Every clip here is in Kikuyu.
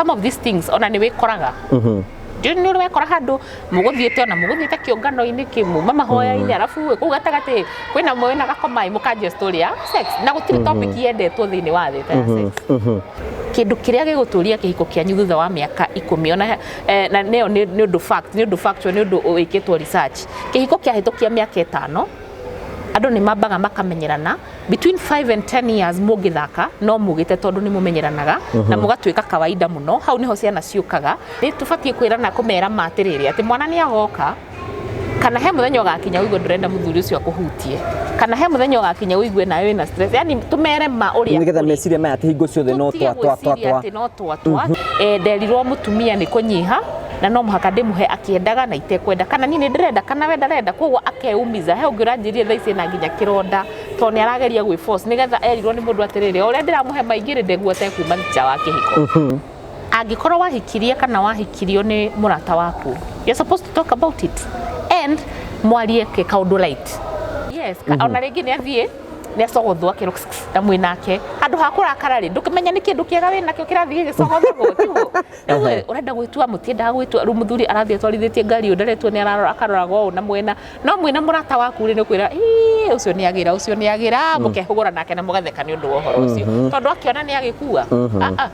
Some of these things ona nĩ wĩkoraga. Ndiũĩ nĩ ũrĩ wekora handũ mũgũthiĩte, ona mũgũthiĩte kĩũngano-inĩ, kĩmuma mahoya-inĩ, arabu kũu gatagatĩ kwĩna mwĩna gakomai, mũkanjia story ya sex, na gũtirĩ topic yendetwo thĩinĩ wa thĩ ta ya sex. Kĩndũ kĩrĩa gĩgũtũria kĩhiko kĩanyu thutha wa mĩaka 10 ona na nĩyo nĩ ũndũ fact, nĩ ũndũ factual, nĩ ũndũ wĩkĩtwo research. Kĩhiko kĩahĩtũkia mĩaka 5, andũ nĩ mambaga makamenyerana. Between 5 and 10 years mũngĩthaka no mugĩte, tondũ nĩ mũmenyeranaga na mũgatuĩka kawaida mũno. Hau nĩho ciana ciũkaga. Nĩ tũbatiĩ kwĩrana, kũmera ma atĩrĩrĩ, atĩ mwana nĩ agoka, kana he mũthenya ũgakinya ũigue ndũrenda mũthuri ũcio akũhutie, kana he mũthenya ũgakinya ũigue nawe wĩna stress. Yani tũmere ma ũrĩa Nĩgetha kũrĩ. Meciria maya atĩ hingo ciothe no Tũtige twa twa twa gwĩciria twa. Atĩ no twa twa. Nderirwo mũtumia nĩ kũnyiha na no mũhaka ndĩmũhe akĩendaga na itekwenda, kana niĩ nĩ ndĩrenda kana we ndarenda, koguo akeumiza. He ũngĩ ũranjĩrire thaa ici ena nginya kĩronda tondũ nĩ arageria gwĩ force nĩgetha erirwo nĩ mũndũ atĩrĩrĩ, o ũrĩa ndĩramũhe maingĩ rĩ, ndeguo atekuma nja wa kĩhiko. Angĩkorwo wahikirie kana wahikirio nĩ mũrata waku, you're supposed to talk about it and mwarie ke kaũndũ light. Yes, ona rĩngĩ nĩ athiĩ nĩ acogothwo akĩrwo na mwĩ nake, handũ ha kũrakara rĩ, ndũkĩmenya nĩ kĩndũ kĩega wĩ nakĩo kĩrathiĩ gĩgĩcogothagwo, tiguo? Rĩu ĩ, ũrenda gwĩtua, mũtiendaga gwĩtua. Rĩu mũthuri arathiĩ atwarithĩtie ngari, ũyũ ndaretua, nĩ ararora, akaroraga ũũ na mwena, no mwĩna mũrata waku rĩ, nĩ kwĩra, "Ĩĩ, ũcio nĩ agĩra, ũcio nĩ agĩra," mũkehũgũra nake na mũgatheka nĩ ũndũ wa ũhoro ũcio, tondũ akĩona nĩ agĩkua. Ah, ah.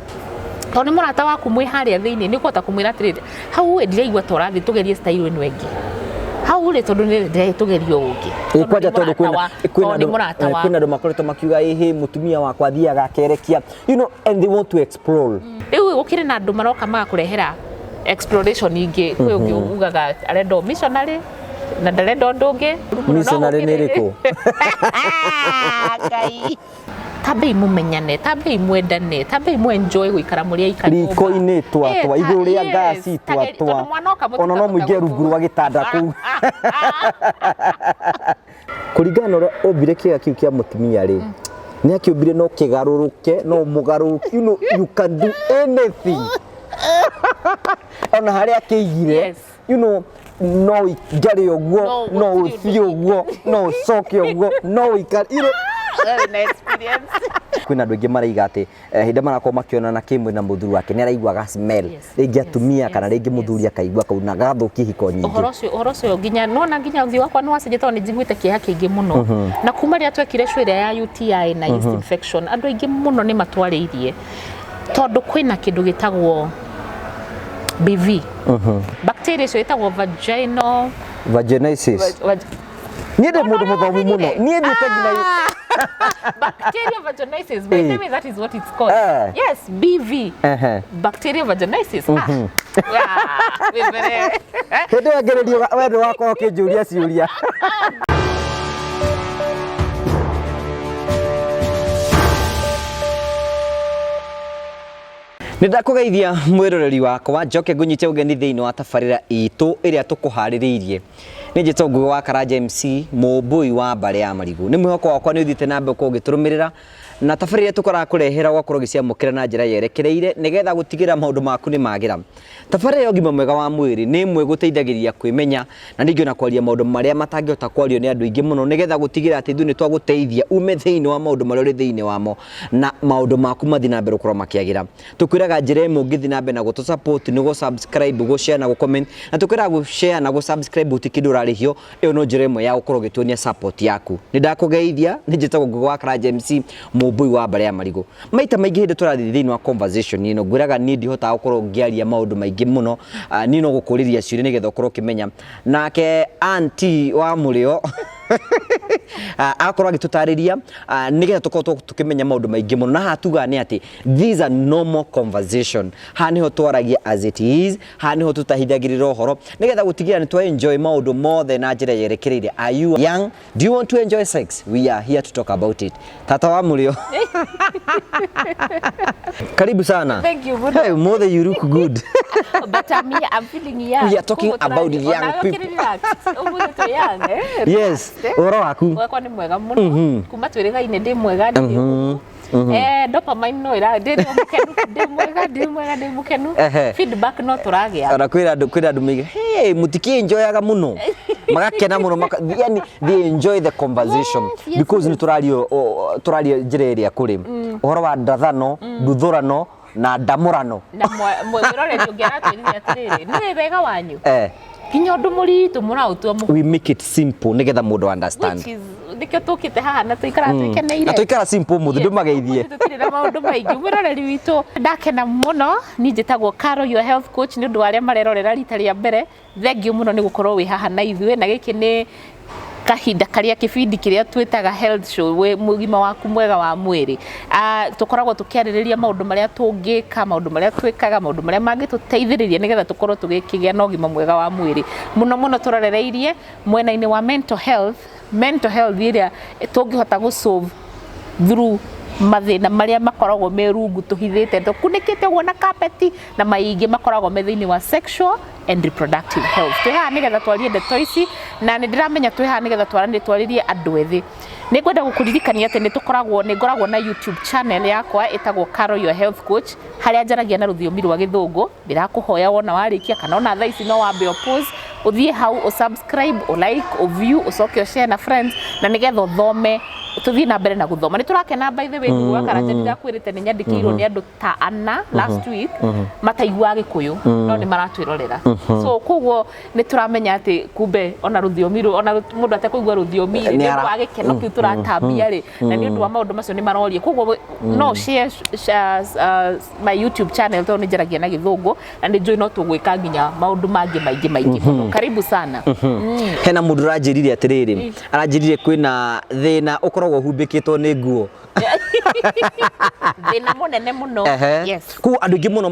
Tondũ nĩ mũrata waku mwĩ harĩa thĩinĩ, nĩ ũkũhota kũmwĩra atĩrĩrĩ, hau ĩ, ndiraigua ta ũrathiĩ, tũgerie style ĩno ĩngĩ hau rĩ, tondũ nĩ ndĩraĩ tũgerie ũũ ũngĩ. Ĩ, kwanja tondũ kwĩna kwĩna tondũ nĩ mũrata wa kwĩna andũ makoretwo makiuga, ĩhĩ, mũtumia wakwa athiaga akerekia, and they want to explore. Rĩu gũkĩrĩ na andũ maroka magakũrehera exploration ingĩ. Kwĩ ũngĩ ugaga arenda o missionary na ndarenda ũndũ ũngĩ. No Missionary nĩ ĩrĩkũ? Ngai, tambei mumenyane, tambei mwendane, tambei mwenjoy gũikara mũrĩ aikari nyũmba. Riko-inĩ twa twa, igũrũ rĩa ngasi twa twa. Tondũ mwana oka Ona no mũingĩre rungu rwa gĩtanda kũu. Kũringana na ũrĩa ũmbire kĩga kĩu kĩa mũtumia rĩ, nĩ akĩũmbire no kĩgarũrũke, no mũgarũrũke, you can do anything ona harĩa akĩigire. No ũingare ũguo, No no gũtirĩ ũthiĩ ũguo, no ũcoke ũguo, no ũikare. Wewe na experience. Kwĩna andũ aingĩ maraiga atĩ hĩndĩ marakorwo makĩonana kĩmwe na mũthuri wake, nĩ araiguaga smell, rĩngĩ atumia kana rĩngĩ mũthuri akaigua kau na gathũkia ihiko nyingĩ. Ũhoro ũcio nginya nona nginya ũthiũ wakwa nĩ wacenjia, tondũ nĩ njiguĩte kĩeha kĩingĩ mũno. Na kuma rĩrĩa twekire show ĩrĩa ya UTI na yeast infection, andũ aingĩ mũno nĩ matwarĩirie, tondũ kwĩna kĩndũ gĩtagwo BV, bacteria icio ĩtagwo vaginal Vaginosis. Niĩ ndĩ mũndũ mũthomu mũno, niĩ thiĩte nginya Bacterial vaginosis, by the way, that is what it's called. Yes, BV. Bacterial vaginosis. Ah. Ah, wĩ mbere. Hĩndĩ ĩyo ngĩrĩrio we ndũ wakorwo ũkĩnjũria ciũria. Nĩ ndakũgeithia mwĩroreri wakwa, njoke ngũnyite ũgeni thĩinĩ wa tabarĩra itũ ĩrĩa tũkũharĩrĩirie. Nĩ njĩtwo Ngugi wa Karanja MC, mũmbũi wa mbarĩ ya marigũ. Nĩ mwĩhoko wakwa nĩ ũthiĩte na mbere gũkorwo ũgĩtũrũmĩrĩra na tabarĩra ĩrĩa tũkarakũrehera, ũgakorwo ũgĩciamũkĩra na njĩra yerekereire nĩgetha gũtigĩrĩra maũndũ maku nĩ magĩra. Tabarĩra ya ũgima mwega wa mwĩrĩ nĩ ĩmwe gũteithagĩrĩria kwĩmenya na ningĩ ona kwaria maũndũ marĩa matangĩhota kwario nĩ andũ aingĩ mũno, nĩgetha gũtigĩrĩra atĩ ithuĩ nĩ twagũteithia ume thĩinĩ wa maũndũ marĩa ũrĩ thĩinĩ wamo na maũndũ maku mathiĩ na mbere gũkorwo makĩagĩra. Tũkwĩraga njĩra ĩmwe ũngĩthiĩ na mbere na gũtũ support nĩ gũ subscribe, gũ share na gũ comment, na tũkwĩraga gũ share na gũ subscribe gũtirĩ kĩndũ ũrarĩhio. Ĩyo no njĩra ĩmwe ya gũkorwo ũgĩtuonia support yaku. Nĩ ndakũgeithia, nĩ njĩtagwo Ngugi wa Karanja MC, mũmbũi wa mbarĩ ya marigũ. Maita maingĩ hĩndĩ tũrathiĩ thĩinĩ wa conversation ĩno, ngwĩraga niĩ ndihotaga gũkorwo ngĩaria maũndũ maingĩ mũno. Niĩ no gũkũrĩria ciũria nĩgetha ũkorwo ũkĩmenya. Nake auntie wa mũrĩo akorwo agĩtũtarĩria nĩgetha tũkorwo tũkĩmenya maũndũ maingĩ mũno. Na haha tugaga nĩ atĩ these are normal conversation. Haha nĩho twaragia as it is, haha nĩho tũtahithagĩrĩra ũhoro nĩgetha gũtigĩrĩra nĩ twa enjoy maũndũ mothe na njĩra yerekereire. Are you young? Do you want to enjoy sex? We are here to talk about it. Tata wa mũrĩo, karibu sana. Thank you mũno. Hey, mother, you look good. But I'm here, I'm feeling young. We are talking about young people. Ũmũthĩ twĩ young, eh? Yes. Relaxed, eh? Ũhoro waku? Wakwa nĩ mwega mũno. Kuma twĩrĩgaine ndĩ mwega, ndĩ dopamine no ĩra ndĩ mũkenu, ndĩ mwega, ndĩ mwega, ndĩ mũkenu. Feedback no tũragĩa. Ona kwĩna andũ maiga, hey, mũtikĩ-enjoyaga mũno, magakena mũno, yani they enjoy the conversation because nĩ tũraria njĩra ĩrĩa kũrĩ ũhoro wa ndathano, nduthũrano. Na ndamũrano. Na mwĩroreri ũngĩ aratwĩrire atĩrĩrĩ, nĩ wega wanyu nginya ũndũ mũritũ mũraũtua mũhũthũ. We make it simple nĩgetha mũndũ understand. Which is nĩkĩo tũkĩte haha na tũikaraga twĩkeneire. Na tũikara simple mũthĩ ndũmageithie. Ũmũthĩ tũtirĩ na maũndũ maingĩ. Mwĩroreri witũ, ndakena mũno. Niĩ njĩtagwo Caro, your health coach. Nĩ ũndũ wa arĩa marerorera rita rĩa mbere, thengiũ mũno nĩ gũkorwo wĩ haha na ithuĩ, na gĩkĩ nĩ kahinda karĩa kĩbindi kĩrĩa twĩtaga health show, wĩ mũgima waku mwega wa mwĩrĩ. Tũkoragwo tũkĩarĩrĩria maũndũ marĩa tũngĩka, maũndũ marĩa twĩkaga, maũndũ marĩa mangĩtũteithĩrĩria nĩgetha tũkorwo tũgĩkĩgĩa na ũgima mwega wa mwĩrĩ. Mũno mũno tũrorereirie mwena-inĩ wa mental health, mental health ĩrĩa tũngĩhota gũ solve through mathĩna marĩa makoragwo me rungu tũhithĩte, tũkunĩkĩte ũguo na kapeti, na maingĩ makoragwo me thĩinĩ wa sexual and reproductive health. Twĩ haha nĩgetha twarie ndeto ici, na nĩ ndĩramenya twĩ haha nĩgetha twarĩrie andũ ethĩ. Nĩ ngwenda gũkũririkania atĩ nĩ ngoragwo na YouTube channel yakwa ĩtagwo Caro Your Health Coach, harĩa njaragia na rũthiomi rwa Gĩthũngũ. Ndĩrakũhoya wona warĩkia kana ona thaa ici no wambe pause, ũthiĩ hau ũsubscribe, ũlike, ũview, ũcoke ũshare na friends, na nĩgetha ũthome, tũthiĩ na mbere na gũthoma. Nĩ tũrakena, by the way, Ngugi wa Karanja, ndirakwĩrĩte nĩ nyandĩkĩirwo nĩ andũ ta ana last week mataiguaga Gĩkũyũ no nĩ maratwĩrorera. So koguo nĩ tũramenya atĩ kumbe ona rũthiomi ona mũndũ atekũigua rũthiomi rĩ, nĩ ũndũ wa gĩkeno kĩu tũratambia rĩ, na nĩ ũndũ wa maũndũ macio nĩ maroria. Koguo no share my YouTube channel, tondũ nĩ njaragia na Gĩthũngũ na nĩ njũĩ no tũgwĩka nginya maũndũ mangĩ maingĩ maingĩ mũno. Karibu sana. Hena mũndũ ũranjĩrire atĩrĩrĩ, aranjĩrire kwĩna thĩna ũkoragwo ũhumbĩkĩtwo nĩ nguo. Thĩna mũnene mũno. Yes. Koguo andũ aingĩ mũno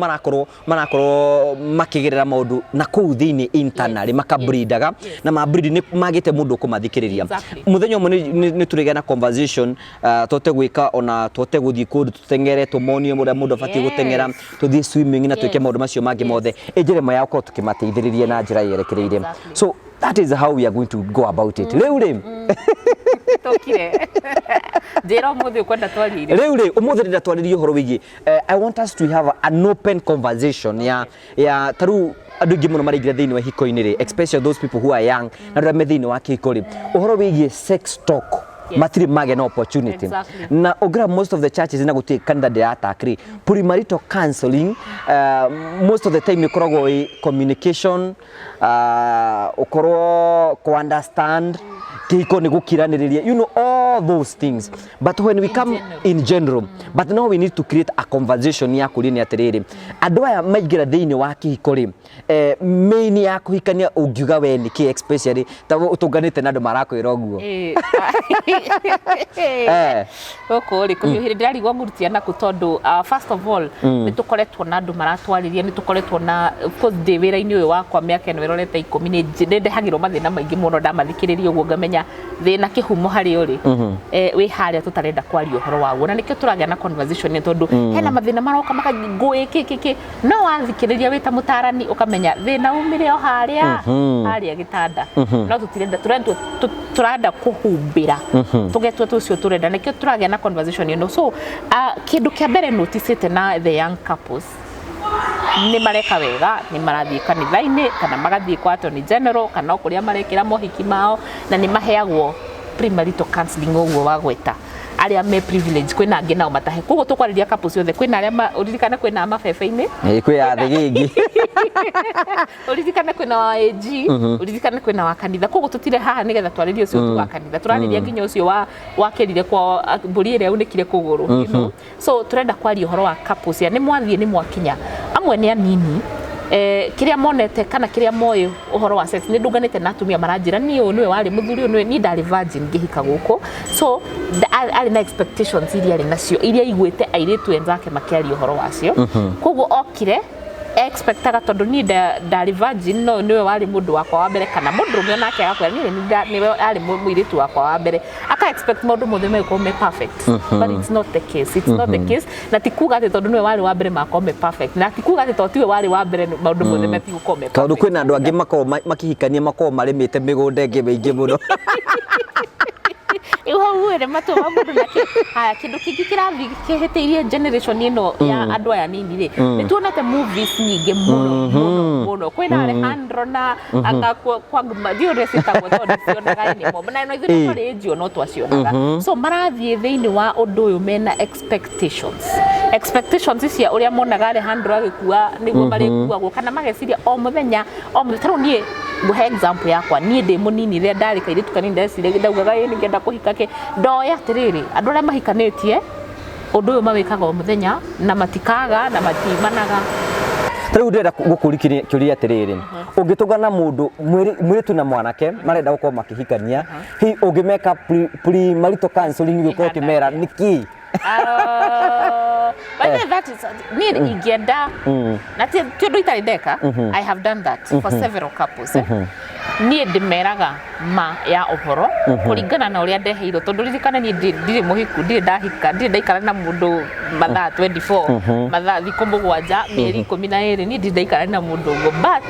marakorwo makĩgerera maũndũ na kũu thĩinĩ internally, makabreedaga na mabreed nĩ magĩte mũndũ ũkũmathikĩrĩria. Mũthenya ũmwe nĩ tũrĩgĩa na conversation, tũhote gwĩka ona tũhote gũthiĩ kũndũ tũteng'ere, tũmonie ũrĩa mũndũ abatiĩ gũteng'era, tũthiĩ swimming na twĩke maũndũ macio mangĩ mothe, ĩ njĩra ĩmwe ya gũkorwo tũkĩmateithĩrĩria na njĩra yerekereirie. So that is how we are going to go about it. Rĩu rĩ, Tũkire njĩra ũmũthĩ ũkwenda twarĩrie. Rĩu rĩ, ũmũthĩ ndĩrenda twarĩrie ũhoro wĩgiĩ, I want us to have an open conversation ya ta rĩu andũ aingĩ mũno maraingĩra thĩinĩ wa ihiko-inĩ rĩ, especially those people who are young, na arĩa me thĩinĩ wa kĩhiko rĩ, ũhoro wĩgiĩ sex talk matirĩ magĩa na opportunity. Na ũngĩrora most of the churches, na gũtirĩ kanitha ndĩratak rĩ, premarital counseling most of the time ĩkoragwo ĩ communication, ũkorwo kũ understand kĩhiko nĩ gũkiranĩrĩria, you know, all those things. But when we come general. In general, but now we need to create a conversation ya kũria nĩ atĩrĩrĩ, andũ aya maingĩra thĩinĩ wa kĩhiko rĩ, main ya kũhikania ũngiuga we nĩkĩ, especially ta ũtũnganĩte na andũ marakwĩra ũguo? Gũkũ rĩ kũhiũhĩrĩ ndĩrarigwo ngurutia naku, tondũ first of all nĩ tũkoretwo na andũ maratwarĩria, nĩ tũkoretwo na, of course, ndĩ wĩra-inĩ ũyũ wakwa mĩaka ĩno ĩrorete 10, nĩ ndehagĩrwo mathĩna maingĩ mũno. Ndamathikĩrĩria ũguo ngamenya thĩna kĩhumo harĩa ũrĩ, wĩ harĩa tũtarenda kwaria ũhoro waguo, na nĩkĩo tũragĩa na conversation nĩ tondũ hena mathĩna maroka makangũĩ kĩ kĩ kĩ, no wathikĩrĩria wĩ ta mũtarani ũkamenya thĩna umire o harĩa harĩa gĩtanda, no tũtirenda, tũrenda kũhumbĩra tũgetua tũcio tũrenda, nĩkĩo tũragĩa na conversation ĩno. So kĩndũ kĩa mbere noticĩte na the young couples, nĩ mareka wega, nĩ marathiĩ kanitha-inĩ kana magathiĩ kwa attorney general kana o kũrĩa marekĩra mohiki mao, na nĩ maheagwo premarital counseling ũguo wa gweta arĩa me privilege. Kwĩna angĩ nao matahe, koguo tũkwarĩria couples ciothe. Kwĩna arĩa ũririkane kwĩna a mabebe-inĩ. Kwĩ ya thĩgĩngĩ. Ũririkane kwĩna wa AG, ũririkane kwĩna wa kanitha. Koguo tũtire haha nĩgetha twarĩrie ũcio tu wa kanitha, tũrarĩria nginya ũcio wa wakĩrire kwa mbũri ĩrĩa yaunĩkire kũgũrũ. So tũrenda kwaria ũhoro wa couples ya nĩ mwathiĩ, nĩ mwakinya, amwe nĩ anini, kĩrĩa monete kana kĩrĩa moĩ ũhoro wa sex. Nĩ ndũnganĩte na atumia maranjĩra, niĩ ũyũ nĩwe warĩ mũthuri ũyũ, nĩwe niĩ ndarĩ virgin ngĩhika gũkũ. So arĩ na expectations iria arĩ nacio, iria aiguĩte airĩtu enzake makĩaria ũhoro wacio. Koguo okire expectaga tondũ niĩ ndarĩ virgin, no nĩwe warĩ mũndũ wakwa wa mbere, kana mũndũrũme onake agakwĩra niĩ nĩwe arĩ mũirĩtu wakwa wa mbere, aka expect maũndũ mothe megũkorwo me perfect. But it's not the case, it's not the case. Na ti kuga atĩ tondũ nĩwe warĩ wa mbere makorwo me perfect, na ti kuga atĩ tondũ tiwe warĩ wa mbere maũndũ mothe matigũkorwo me tondũ perfect. Kwĩna andũ angĩ makoragwo makĩhikania makoragwo marĩmĩte mĩgũnda ĩngĩ mĩingĩ mũno. Rĩu hau ĩrĩ matua ma mũndũ nake. Haya, kĩndũ kĩngĩ kĩrathiĩ kĩhĩtĩirie generation ĩno ya andũ aya nini rĩ, nĩ tuonete movies nyingĩ mũno mũno mũno. Kwĩna Alejandro na anga kwa ndiũĩ ũrĩa ciĩtagwo tondũ ndicionaga anymore, na ithuĩ no twarĩ age ĩyo no twacionaga. So marathiĩ thĩinĩ wa ũndũ ũyũ mena expectations cia ũrĩa monaga Alejandro agĩkua nĩguo marĩkuagwo, kana mageciria o mũthenya o mũthenya. Tarĩu niĩ ngũhe example yakwa, niĩ ndĩ mũnini, rĩrĩa ndarĩ kairĩtu kanini, ndeciragia, ndaugaga ĩ nĩngĩenda kũhika kĩ ndoĩ atĩrĩrĩ, andũ arĩa mahikanĩtie ũndũ ũyũ mawĩkaga o mũthenya na matikaga na matimanaga. Ta rĩu ndĩrenda gũkũria kĩũria atĩrĩrĩ, ũngĩtũngana mũndũ mwĩrĩtu na mwanake marenda gũkorwo makĩhikania, hihi ũngĩmeka pre-marital counseling, gũkorwo ũkĩmera nĩkĩ? But then that is niĩ ingĩenda na ti ũndũ itarĩ ndeka. I have done that for several couples, eh. Niĩ ndĩmeraga ma ya ũhoro kũringana na ũrĩa ndeheirwo, tondũ ririkana niĩ ndirĩ mũhiku, ndirĩ ndahika, ndirĩ ndaikara na mũndũ mathaa 24, mathaa thikũ 7, mĩeri 12. Niĩ ndirĩ ndaikara na mũndũ ũguo, but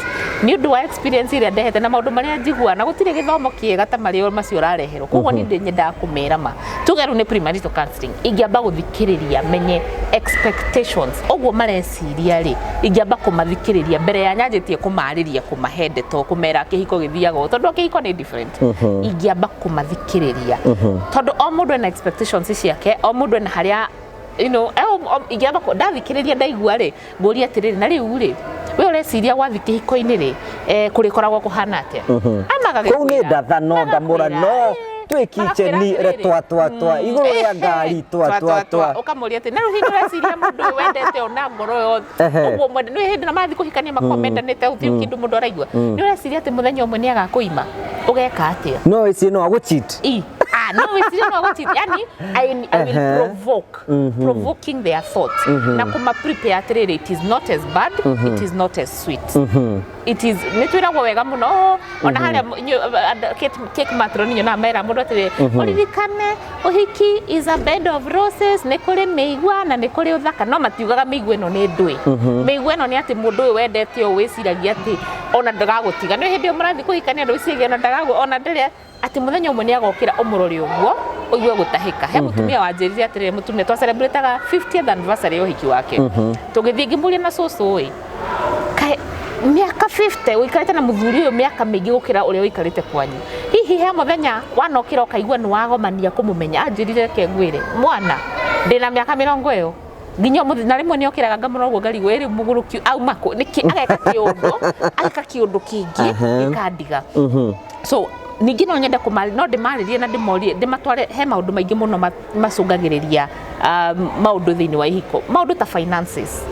nĩ ũndũ wa experience ĩrĩa ndehete na maũndũ marĩa njigua, na gũtirĩ gĩthomo kĩega ta marĩa macio ũrareherwo, koguo niĩ ndĩ nyendaga kũmera ma tuge rĩu nĩ premarital counseling, ingĩamba gũthikĩrĩria menye expectations ũguo mareciria rĩ, ingĩamba kũmathikĩrĩria mbere ya nyanjĩtie kũmarĩria, kũmahe ndeto, kũmera kĩhiko gĩthiaga ũũ, tondũ kĩhiko nĩ different. Ingĩamba kũmathikĩrĩria tondũ o mũndũ ena expectations ciake, o mũndũ ena harĩa ingĩamba ndathikĩrĩria ndaigua rĩ, ngũria atĩrĩrĩ, na rĩu rĩ, we ũreciria gwathi kĩhiko-inĩ rĩ, kũrĩkoragwo kũhana atĩa? Kũu nĩ ndatha no ndamũra no twĩ kicheni re twa twa twa igũrũ rĩa ngari twa twa twa. Ũkamũria atĩ na rĩu hihi ũreciria mũndũ ũyũ wendete ona ngoro yothe ũguo mwende nĩ hĩndĩ na marathiĩ kũhikania makorwo mendanĩte, gũtirĩ kĩndũ mũndũ araigua, nĩ ũreciria atĩ mũthenya ũmwe nĩ agakũima, ũgeka atĩa? No ĩciĩ no agũcheat. I no wĩcirie no agũcheat. Yani I will provoke, provoking their thoughts na kuma prepare atĩrĩrĩ, it is not as bad, it is not as sweet it is. Nĩ twĩragwo wega mũno ona harĩa cake matron nyonaga mera mũndũ atĩrĩ, ũririkane ũhiki is a bed of roses, nĩ kũrĩ mĩigua na nĩ kũrĩ ũthaka, no matiugaga mĩigua ĩno nĩ ndũĩ. Mĩigua ĩno nĩ atĩ mũndũ ũyũ wendete ũũ wĩciragia atĩ ona ndagagũtiga, nĩ hĩndĩ ĩyo mũrathiĩ kũhikania, ndwĩciragia ona ndagagũ ona ndĩrĩa atĩ mũthenya ũmwe nĩ agokĩra ũmũrore ũguo ũigue gũtahĩka. He mũtumia wanjĩrire atĩrĩrĩ, mũtumia twacelebrataga 50th anniversary ya ũhiki wake, tũgĩthiĩ ngĩmũria, na cũcũ ĩ, kaĩ mĩaka 50 ũikarĩte na mũthuri ũyũ, mĩaka mĩingĩ gũkĩra ũrĩa ũikarĩte kwanyu, hihi he mũthenya wanokĩra ũkaigua nĩ wagomania kũmũmenya? Anjĩrire, reke ngwĩre mwana, ndĩna mĩaka 20 nginya ũmũthĩ na rĩmwe nĩ okĩraga ngamũrora ũguo ngarigwo ĩrĩ mũgũrũki auma kũ nĩkĩ, ageka kĩũndũ, ageka kĩũndũ kĩngĩ gĩkandiga. So ningĩ no nyende kũmarĩ no ndĩmarĩrie na ndĩmorie, ndĩmatware he maũndũ maingĩ mũno macũngagĩrĩria maũndũ thĩinĩ wa ihiko, maũndũ ta finances.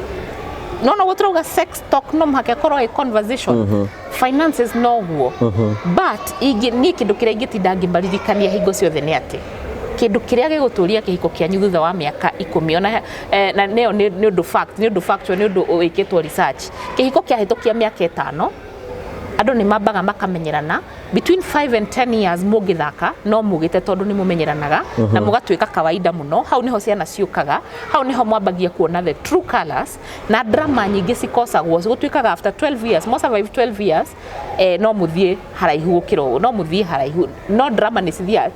No no tũrauga sex talk no mũhaka ĩkorwo ĩ conversation, finances noguo. But ingĩ niĩ kĩndũ kĩrĩa ingĩtinda ngĩmaririkania hingo ciothe nĩ atĩ kĩndũ kĩrĩa gĩgũtũria kĩhiko kĩanyu thutha wa mĩaka 10 ona na nĩyo nĩ ũndũ fact, nĩ ũndũ factual, nĩ ũndũ wĩkĩtwo research, kĩhiko kĩahĩtũkia mĩaka 5 andũ nĩ mambaga makamenyerana. Between 5 and 10 years mũngĩthaka no mũgĩte, tondũ nĩ mũmenyeranaga na mũgatuĩka kawaida mũno. Hau nĩho ciana ciũkaga, hau nĩho mwambagia kuona the true colors na drama nyingĩ cikosagwo. Gũtuĩkaga after 12 years, mo survive 12 years, no mũthiĩ haraihu gũkĩra ũũ, no mũthiĩ haraihu, no drama nĩ cithiaga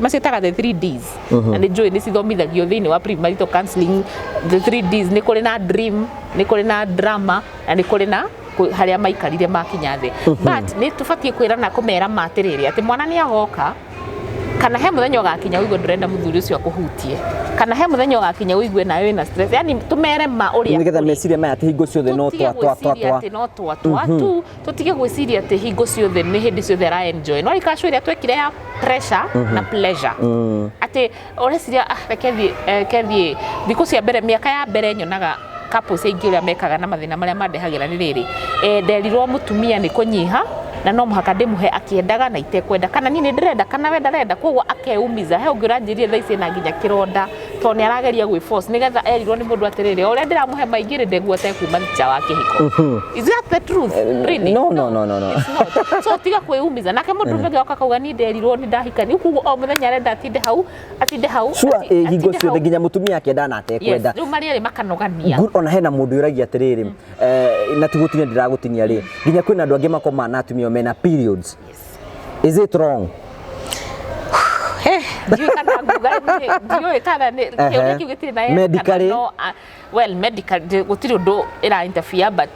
maciĩtaga the 3 Ds, na nĩ njũĩ nĩ cithomithagio thĩinĩ wa premarital counseling. The 3 Ds nĩ kũrĩ na dream, nĩ kũrĩ na drama, na nĩ kũrĩ na harĩa maikarire makinya thĩ. But nĩ tũbatiĩ kwĩrana, kũmera ma atĩrĩrĩ, atĩ mwana nĩ agoka, kana he mũthenya ũgakinya ũigue ndũrenda mũthuri ũcio akũhutie, kana he mũthenya ũgakinya ũigue nawe wĩna stress. Yani tũmere ma ũrĩa nĩgetha kũrĩ. Meciria maya atĩ hingo ciothe no Tũtige twa twa twa gwĩciria twa atĩ no twa twa tu, tũtige gwĩciria atĩ hingo ciothe nĩ hĩndĩ ciothe ara enjoy. No icũ ĩrĩa twekire ya pressure na pleasure, atĩ ũreciria, ah, reke thiĩ, reke thiĩ thikũ cia mbere, mĩaka ya mbere, nyonaga couples aingĩ ũrĩa mekaga na mathĩna marĩa mandehagĩra nĩ rĩrĩ, nderirwo mũtumia nĩ kũnyiha na no mũhaka ndĩmũhe akĩendaga na itekwenda, kana niĩ nĩ ndĩrenda kana we ndarenda, koguo akeumiza. He ũngĩ ũranjĩrire thaa ici ena nginya kĩronda tondũ nĩ arageria gwĩ force nĩgetha erirwo nĩ mũndũ atĩrĩrĩ, o ũrĩa ndĩramũhe maingĩ rĩ, ndeguo atekuma nja wa kĩhiko. Is that the truth, really? No, no, no, no, no. It's not. So tiga kwĩumiza. Nake mũndũ ũngĩ oka kauga, niĩ nderirwo nĩ ndahikania, koguo o mũthenya arenda atinde hau, atinde hau, sure hingo atinde ciothe hau. Nginya mũtumia akĩenda na Yes, atekwenda. rĩu marĩ erĩ makanogania. Good, ona hena mũndũ ũragia atĩrĩrĩ, na tigũtinia ndĩragũtinia rĩ, nginya kwĩna andũ angĩ makomaga na atumia mena periods. Yes. Is it wrong? He, ndiũĩ kana nguga ndiũĩ kana nĩ kĩũria kĩu gĩtirĩ na yes kana Medically? no. Well, medically gũtirĩ ũndũ ĩra interfere, but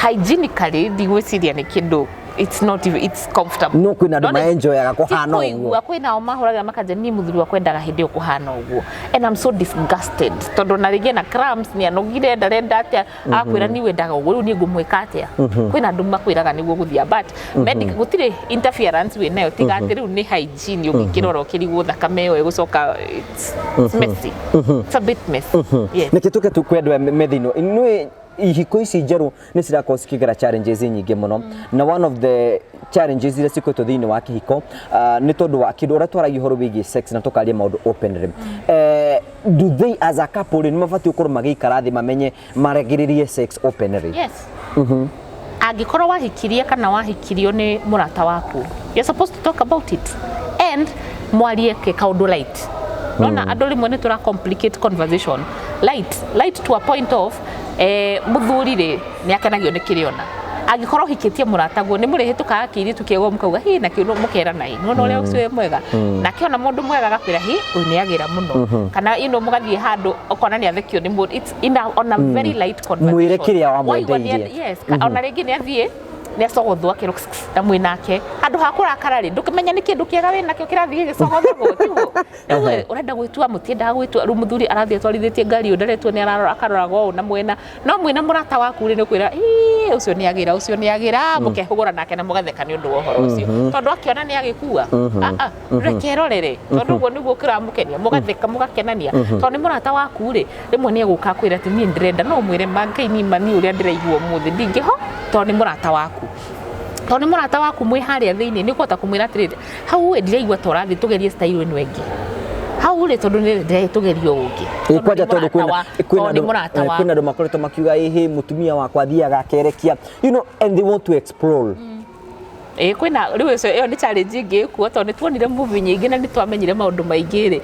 hygienically ndigwĩciria nĩ kĩndũ, it's not even, it's comfortable. No kwĩna andũ No maenjoyaga kũhana ti ũguo. kũigua, kwĩna o mahũragĩra makanja, niĩ mũthuri wakwa endaga hĩndĩ ĩyo kũhana ũguo and I'm so disgusted, tondũ na rĩngĩ na cramps, nĩ anogire, ndarenda atĩa, agakwĩra niĩ wendaga ũguo, rĩu niĩ ngũmwĩka atĩa? Kwĩna andũ makwĩraga nĩguo gũthia, but medic gũtirĩ interference wĩ nayo tiga atĩ rĩu nĩ hygiene, ũngĩkĩrora ũkĩrigwo thakame ĩyo ĩgũcoka, it's messy, it's a bit messy, yes. Nĩkĩ tũke kwĩ andũ aya me thĩinĩ nĩ ihiko ici njerũ nĩ cirakorwo cikĩgera challenges nyingĩ mũno, na one of the challenges iria cikoretwo thĩinĩ wa kĩhiko nĩ tondũ wa kĩndũ ũrĩa twaragia ũhoro wĩgiĩ sex na tũkaria maũndũ openly. Do they as a couple nĩ mabatiĩ gũkorwo magĩikara thĩ mamenye maragĩrĩrie sex openly? Yes. Angĩkorwo wahikirie kana wahikirio nĩ mũrata waku, you're supposed to talk about it and mwarie ke kaũndũ light. Nona andũ rĩmwe nĩ tũra complicate conversation, light light to a point of mũthuri rĩ nĩ akenagio nĩ kĩrĩona. Angĩkorwo ũhikĩtie mũrataguo nĩ mũrĩhĩtũkaga kĩirĩtu kĩego mũkauga hi na kĩu mũkerana hi nĩwona ũrĩa ũcio wĩ mwega, nake ona mũndũ mwega agakwĩra hi ũyũ nĩ agĩra mũno, kana mũgathiĩ handũ ũkona nĩ athekio nĩ mũndũ, it's in a, on a very light conversation. Mwĩre kĩrĩa Waigua nĩ wamwendeirie. Yes, ona rĩngĩ nĩ athiĩ nĩ acogothwo akĩrwo na mwĩ nake handũ ha kũrakara rĩ, ndũkĩmenya nĩ kĩndũ kĩega wĩ nakĩo kĩrathiĩ gĩgĩcogothagwo, tiguo? Rĩu ũrenda gwĩtua, mũtiendaga gwĩtua, rĩu mũthuri arathiĩ atwarithĩtie ngari, ũyũ ndaretua nĩ ararora akaroraga ũũ na mwena, no mwĩna mũrata waku rĩ, nĩ ũkwĩra "Ĩĩ, ũcio nĩ agĩra, ũcio nĩ agĩra," mũkehũgũra nake na mũgatheka nĩ ũndũ wa ũhoro ũcio, tondũ akĩona nĩ agĩkua. Ah, ah, reke erorere, tondũ ũguo nĩguo kĩramũkenia, mũgatheka mũgakenania, tondũ nĩ mũrata waku rĩ, rĩmwe nĩ egũka akwĩra atĩ niĩ ndĩrenda no ũmwĩre ma Ngai niĩ ma niĩ ũrĩa ndĩraigua ũmũthĩ ndingĩho, tondũ nĩ mũrata waku, tondũ nĩ mũrata waku mwĩ harĩa thĩinĩ nĩ ũkũhota kũmwĩra atĩrĩrĩ, hau ĩ ndiraigua ta ũrathiĩ, tũgerie style ĩno ĩngĩ hau rĩ, tondũ nĩ ndĩraĩ tũgerie ũũ ũngĩ. Ĩ, kwanja tondũ kwĩna kwĩna tondũ nĩ andũ mũrata waku. Kwĩna andũ makoretwo makiuga ĩhĩ mũtumia wakwa athiaga akerekia and they want to explore. Ĩ kwĩna rĩu ũcio, ĩyo nĩ challenge ĩngĩ ĩkuo, tondũ nĩ tuonire movie nyingĩ na nĩ twamenyire maũndũ maingĩ rĩ,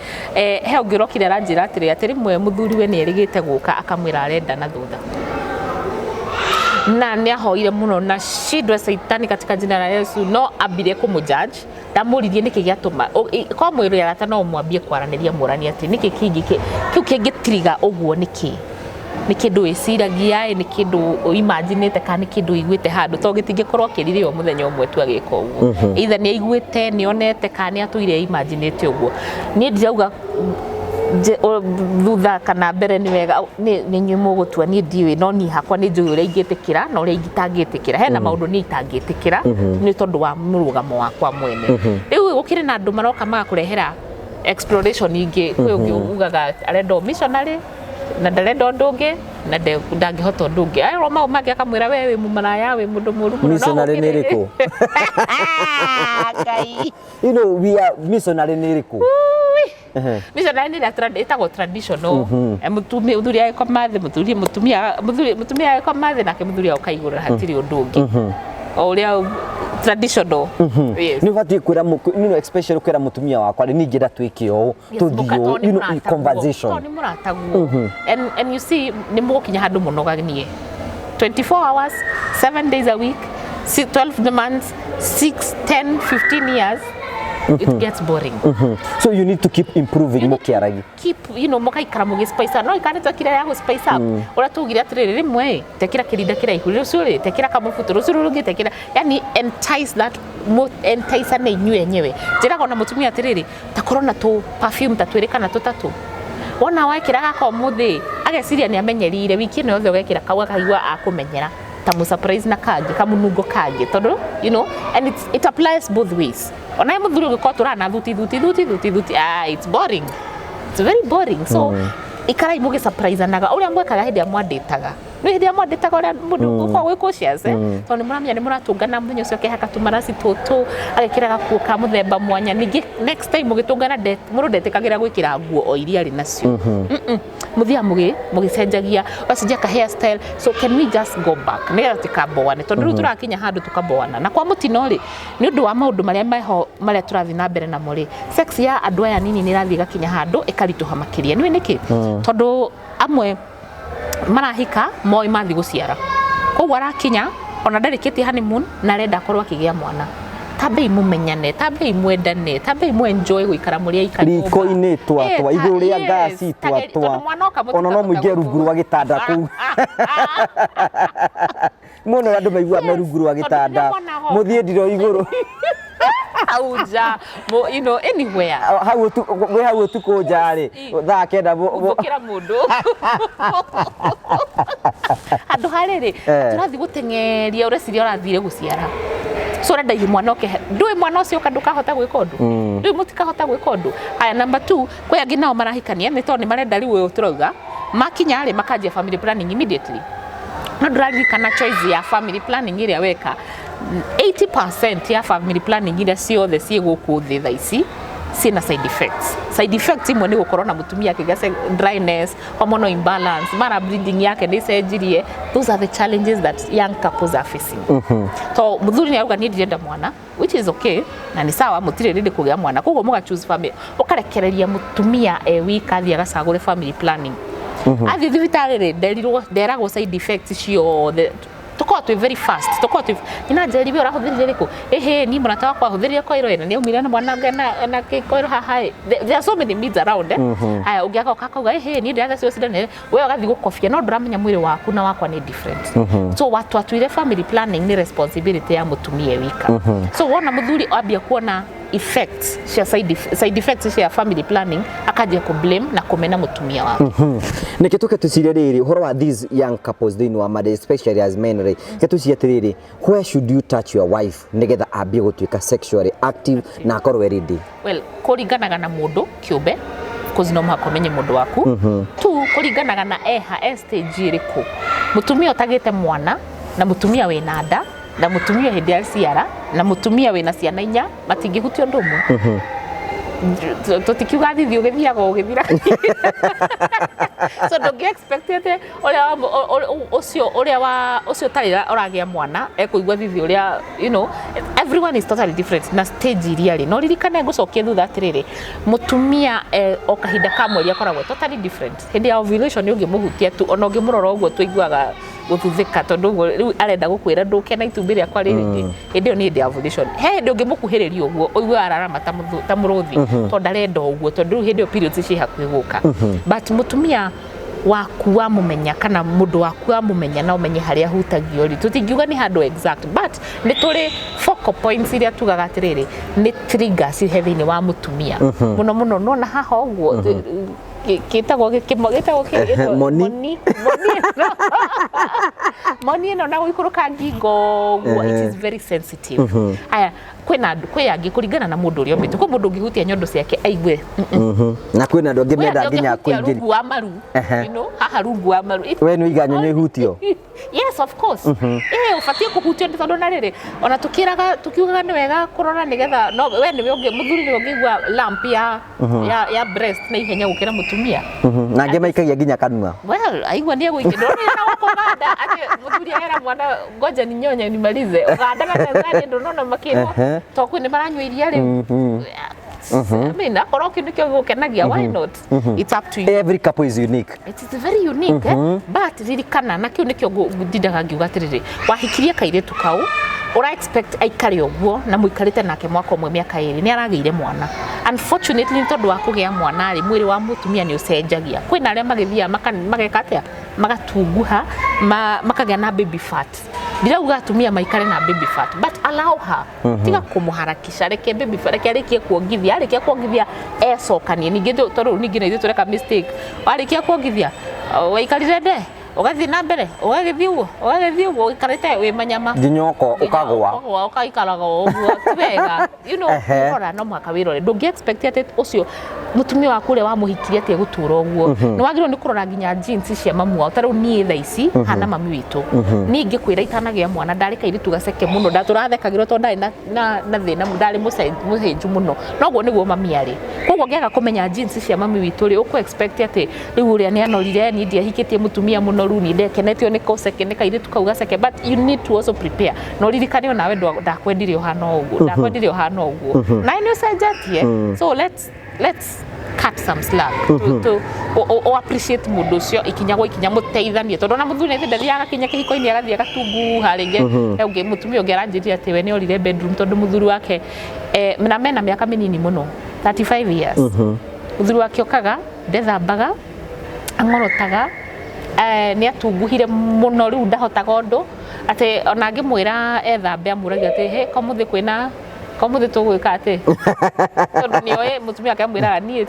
he ũngĩ ũrokire aranjĩra atĩrĩ atĩ rĩmwe mũthuri we nĩ erĩgĩte gũka akamwĩra arenda na thutha, na nĩ ahoire mũno na shindwe saitani katika jina la Yesu, no ambire kũmũjudge, ndamũririe nĩkĩ gĩatũma kwa mwĩrĩ arata, no mwambie kwaranĩria mũranie atĩ nĩkĩ kĩngĩ kĩu kĩngĩtiriga ũguo, nĩkĩ nĩ kĩndũ wĩciragia ĩ nĩ kĩndũ ũimaginĩte kana nĩ kĩndũ ũiguĩte handũ, tondũ gĩtingĩkorwo kĩrire o mũthenya ũmwe tu agĩka ũguo, either nĩ aiguĩte, nĩ onete, kana nĩ atũire imaginĩte ũguo. Niĩ ndirauga thutha kana mbere nĩ wega, nĩ inyuĩ mũgũtua, niĩ ndiũĩ, no niĩ hakwa nĩ njũĩ ũrĩa ingĩtĩkĩra na ũrĩa itangĩtĩkĩra. Hena maũndũ niĩ itangĩtĩkĩra nĩ tondũ wa mũrũgamo wakwa mwene. Rĩu gũkĩrĩ na andũ maroka magakũrehera exploration ingĩ. Kwĩ ũngĩ ugaga arenda o missionary na ndarenda ũndũ ũngĩ na ndangĩhota ũndũ ũngĩ, arerwo mau mangĩ akamwĩra we wĩ mũmaraya, wĩ mũndũ mũũru mũno. No Missionary nĩ ĩrĩkũ? Ngai. We are missionary nĩ ĩrĩkũ? Missionary nĩ ĩrĩa ĩtagwo traditional. Mũthuri agĩkoma thĩ, mũthuri mũtumia mũthuri mũtumia agĩkoma thĩ nake mũthuri agoka igũrũ, na hatirĩ ũndũ ũngĩ, o ũrĩa traditional, yes. Nĩ ũbatiĩ kwĩra especially kwĩra mũtumia wakwa rĩ, niĩ ingĩenda twĩke ũũ, tũthiĩ ũũ, conversation. Tondũ nĩ mũrataguo and you see nĩ mũgũkinya handũ mũnoganie 24 hours, 7 days a week, 12 months, 6, 10, 15 years, it gets boring. So you need to keep improving mũkĩaragia. Keep mũgaikara mũgĩ spice up, no ikane twekire ya gũ spice up ũrĩa tugire atĩrĩrĩ, rĩmwe ĩ tekĩra kĩrinda kĩraihu rũciũ rĩ, tekĩra kamũbuto rũciũ rũrũ rũngĩ tekĩra, yani entice that entice ane inyuĩ enyewe. Njĩraga ona mũtumia atĩrĩrĩ, ta korwo na tũ perfume ta twĩrĩ kana tũtatũ, wona wekĩra gaka ũmũthĩ ageciria nĩ amenyerire, wiki ĩno yothe ũgekĩra kau akaigua akũmenyera, ta mu surprise na kangĩ kamunungo kangĩ, tondũ and it applies both ways. Ona mũthuri ũngĩkorwo tũrana thuti thuti thuti thuti thuti, ah, it's boring, it's very boring. So ikarai mũgĩ surprise-anaga ũrĩa mwekaga hĩndĩ ĩrĩa mwandĩtaga, nĩ hĩndĩ ĩrĩa mwandĩtaga ũrĩa mũndũ ũkoragwo wĩ cautious, tondũ nĩ mũramenya nĩ mũratũngana mũthenya ũcio, akehaka tũmaraci tũtũ, agekĩra gakuo ka mũthemba mwanya. Ningĩ next time mũgĩtũngana mũndũ ndetĩkagĩra gwĩkĩra nguo o iria arĩ nacio. Mũthiaga mũgĩcenjagia, ũgacenjia ka hairstyle. So can we just go back nĩgetha tũtikamboane, tondũ rĩu tũrakinya handũ tũkamboana na kwa mũtino rĩ, nĩ ũndũ wa maũndũ marĩa meho marĩa tũrathiĩ na mbere namo rĩ, sex ya andũ aya nini nĩ ĩrathiĩ ĩgakinya handũ ĩkaritũha makĩria. Nĩũĩ nĩkĩ? Tondũ amwe marahika moĩ mathiĩ gũciara, koguo arakinya ona ndarĩkĩtie honeymoon na arenda akorwo akĩgĩa mwana. Tambei mumenyane, tambei mwendane, tambei mwenjoy guikara muri aikari Riko-inĩ twatwa, igũrũ rĩa ngasi twatwa, ona no mũingĩre rungu rwa gĩtanda kũu muone ũrĩa andũ maiguaga me rungu rwa gĩtanda, mũthiĩ ndiro igũrũ. Hau nja, anywhere. Hau mwĩ hau ũtukũ nja rĩ, thaa 9. Gũthũkĩra mũndũ handũ harĩrĩ tũrathiĩ gũteng'eria, ũreciria ũrathire gũciara, so ũrenda ihe mwana oke, ndũĩ mwana ũcio ũka ndũkahota gwĩka ũndũ, ndũĩ mũtikahota gwĩka ũndũ. Haya, number two, kwĩ angĩ nao marahikania nĩ tondũ nĩ marenda rĩu ũyũ tũrauga makinya rĩ makanjia family planning immediately, no ndũraririkana choice ya family planning ĩrĩa weka. 80% ya family planning iria ciothe ciĩ gũkũ thĩ thaa ici ciĩna side effects. Side effects imwe nĩ gũkorwo na mũtumia akĩgĩa dryness, hormonal imbalance, mara bleeding yake nĩ ĩcenjirie. Those are the challenges that young couples are facing. To mũthuri nĩ arauga niĩ ndirenda mwana, which is okay na nĩ sawa, mũtirĩ ready kũgĩa mwana, koguo mũga choose family, ũkarekereria mũtumia e wika athiĩ agacagũre family planning. Athiĩ thibitarĩ rĩ, nderirwo nderagwo side effects ciothe. Tukorwo twĩ very fast, tukorwo twĩ ina njeri we ũrahũthĩrire rĩkũ, ĩhĩ ni mũrata wakwa ahũthĩrire koiro ĩna nĩ aumire na mwana ũngĩ na koiro haha ĩ. There are so many myths around, eh. Haya, ũngĩ agoka akauga ĩhĩ niĩ ndĩrathecirwo cindano, we ũgathiĩ gũkobia, no ndũramenya mwĩrĩ waku na wakwa nĩ different. So watwatuire family planning nĩ responsibility ya mũtumia e wika. So wona mũthuri ambia kuona effects cia side effects cia family planning, akanjia ku blame na kumena mũtumia wake. Nĩkĩ tũke tũcire rĩrĩ ũhoro wa these young couples thĩinĩ wa marriage, especially as men rĩ, ke tũcirie atĩrĩrĩ, where should you touch your wife nĩgetha ambie gũtuĩka sexually active na akorwo e ready? Well, kũringanaga na mũndũ kĩũmbe, cause no mũhaka ũmenye mũndũ waku tu, kũringanaga na eha e stage ĩrĩkũ. Mũtumia ũtagĩte mwana na mũtumia wĩna nda na mũtumia hĩndĩ ya ciara na mũtumia wĩna ciana 4 matingĩhutia ũndũ ũmwe. Tũtikiuga thithi ũgĩthiaga ũgĩthira, so ndũngĩ expect atĩ ũrĩa ũcio ũrĩa wa ũcio ũtarĩ ũragĩa mwana ekũigua thithi ũrĩa. Everyone is totally different na stage iria rĩ. No ririkane, ngũcokie thutha atĩrĩrĩ, mũtumia o kahinda ka mweri akoragwo totally different. Hĩndĩ ya ovulation ũngĩmũhutia tu, ona ũngĩmũrora ũguo, tũiguaga gũthuthĩka, tondũ ũguo rĩu arenda gũkwĩra ndũke na itumbĩ rĩakwa rĩrĩ. Hĩndĩ ĩyo nĩ hĩndĩ ya ovulation. He hĩndĩ ũngĩmũkuhĩrĩria ũguo ũigue ararama ta mũrũthi, tondũ ndarenda ũguo, tondũ rĩu hĩndĩ ĩyo periods ciĩ hakuhĩ gũka. But mũtumia waku wamũmenya, kana mũndũ waku wamũmenya na ũmenye harĩa ahutagio rĩ, tũtingiuga nĩ handũ exact, but nĩ tũrĩ focal points iria tugaga atĩrĩrĩ nĩ triggers he thĩinĩ wa mũtumia mũno mũno. Nona haha ũguo gĩtagwo gĩtagwo Moni. Moni, moni ĩno na gũikũrũka ngingo ũguo, it is very sensitive. Aya, kwĩna andũ, kwĩ angĩ kũringana na mũndũ ũrĩa ũmbĩtwo, kwĩ mũndũ ũngĩhutia nyondo ciake aigue. Na kwĩna andũ angĩ Kwĩ menda angĩ nginya ũngĩhutia kũingĩria rungu wa maru, haha rungu wa maru. We nĩ ũiga nyonyo ihutio? Yes, of course, ũbatiĩ kũhutio nĩ tondũ na rĩrĩ ona tukĩraga tukiugaga nĩ wega kũrora nĩgetha no we nĩwe ũngĩ mũthuri nĩwe ũngĩigua lump ya breast na ihenya gũkĩra mũtumia. Na angĩ maikagia nginya kanua. Well, aigua nĩ egũikia. Ndũrona na gũkũ Uganda atĩ mũthuri ahera mwana, "Ngoja ninyonye nimalize." Uganda na Tanzania ndũnona makĩrwo to kwĩ nĩ maranyua iria rĩu. I mean, akorwo kĩu nĩkĩo gĩgũkenagia, why not? It's up to you. Every couple is unique. It is very unique, eh? But ririkana na kĩu nĩkĩo ndindaga ngiuga atĩrĩrĩ, wahikirie kairĩtu kau ũra expect aikare ũguo na mũikarĩte nake mwaka ũmwe, mĩaka 2 nĩ aragĩire mwana. Unfortunately, nĩ tondũ wa kũgĩa mwana rĩ, mwĩrĩ wa mũtumia nĩ ũcenjagia. Kwĩna arĩa magĩthiaga mageka atĩa, magatunguha, makagĩa na baby fat. Ndirauga atumia maikare na baby fat, but allow her. Tiga kũmũharakisha, reke baby fat, reke arĩkie kuongithia. Arĩkia kuongithia ecokanie ningĩ, tondũ ningĩ na ithuĩ tũreka mistake. Warĩkia kuongithia, waikarire nde ũgathiĩ na mbere, ũgagĩthiĩ ũguo, ũgagĩthiĩ ũguo ũikarĩte wĩ manyama. Nginya ũkagũa. Ũkagũa, ũkaikaraga o ũguo, ti wega. Rora, no mũhaka wĩrore. Ndũngĩ expect atĩ ũcio mũtumia waku ũrĩa wamũhikirie atĩ egũtũra ũguo. Nĩ wagĩrĩirwo nĩ kũrora nginya jeans cia mamu wao. Ta rĩu niĩ thaa ici hana mami witũ, niĩ ingĩkwĩra itanagĩa mwana ndarĩ kairĩtu gaceke mũno, ndatũrathekagĩrwo tondũ ndarĩ na thĩna, ndarĩ mũhĩnju mũno, noguo nĩguo mami arĩ. Koguo ngĩaga kũmenya jeans cia mami witũ rĩ, ũkũ expect atĩ rĩu ũrĩa nĩ anorire, niĩ ndiahikĩtie mũtumia mũnoru, niĩ ndekenetio nĩ kũceke nĩ kairĩtu kau gaceke. But you need to also prepare na ũririkane onawe ndakwendire ũhana o ũguo, ndakwendire ũhana o ũguo, nawe nĩ ũcenjetie. So let's Cut some slack to o appreciate mũndũ ũcio ikinya gwa ikinya, mũteithanie, tondũ ona mũthuri nĩ ndathiaga agakinya kĩhiko-inĩ agathiĩ agatunguha rĩngĩ. He ũngĩ, mũtumia ũngĩ aranjĩrire atĩ we nĩ orire bedroom tondũ mũthuri wake na mena mĩaka mĩnini mũno, 35 years, mũthuri wake okaga ndethambaga, ang'orotaga, nĩ atunguhire mũno, rĩu ndahotaga ũndũ, atĩ ona angĩmwĩra ethambe amũragia atĩ he komuthĩ kwĩna komuthĩ tũgwĩka atĩ, tondũ nĩoĩ mũtumia wake amwĩraga niĩ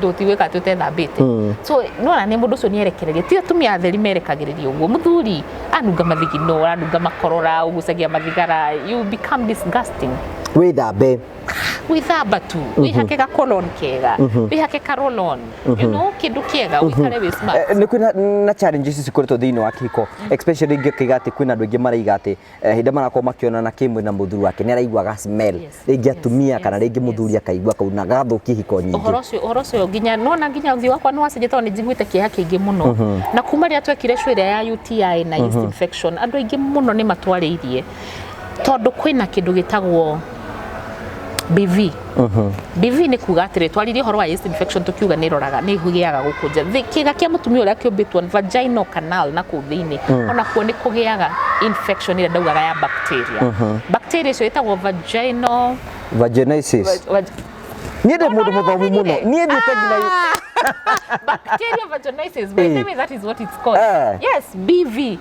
tũtigwĩka atĩ ũtethambĩte. So nona nĩ mũndũ ũcio nĩ erekereria, ti atumia atheri merekagĩrĩria ũguo. Mũthuri anunga mathigino, aranunga makorora, ũgucagia mathigara, you become disgusting. Wĩthambe. Wĩthamba tu, wĩhake ga cologne kega, wĩhake ka roll-on, kĩndũ kĩega, ũikare wĩ smart. Nĩ kwĩna na challenges cikoretwo thĩinĩ wa kĩhiko, especially ngĩkiuga atĩ kwĩna andũ aingĩ maraiga atĩ hĩndĩ marakorwo makĩonana kĩmwĩrĩ na mũthuri wake nĩ araiguaga smell, rĩngĩ atumia kana rĩngĩ mũthuri akaigua kau na gathũkia ihiko nyingĩ. Ũhoro ũcio nginya nona nginya ũthiũ wakwa nĩ wacenjia tondũ nĩ njiguĩte kĩeha kĩingĩ mũno, na kuma rĩrĩa twekire show ĩrĩa ya UTI na yeast infection, andũ aingĩ mũno nĩ matwarĩirie tondũ kwĩna kĩndũ gĩtagwo BV. BV nĩ kuga atĩrĩ, twaririe ũhoro wa yeast infection, tukiuga nĩ ĩroraga nĩ ĩgĩaga gũkũ nja. Kĩga kĩa mũtumia ũrĩa kĩũmbĩtwo vaginal canal na kũu thĩinĩ, onakuo nĩ kũgĩaga infection ĩrĩa ndaugaga ya bacteria. Bacteria icio ĩtagwo vaginal Vaginosis. Niĩ ndĩ mũndũ mũthomu mũno, niĩ thiĩte nginya Bacterial vaginosis, by the way, that is what it's called. Yes, BV.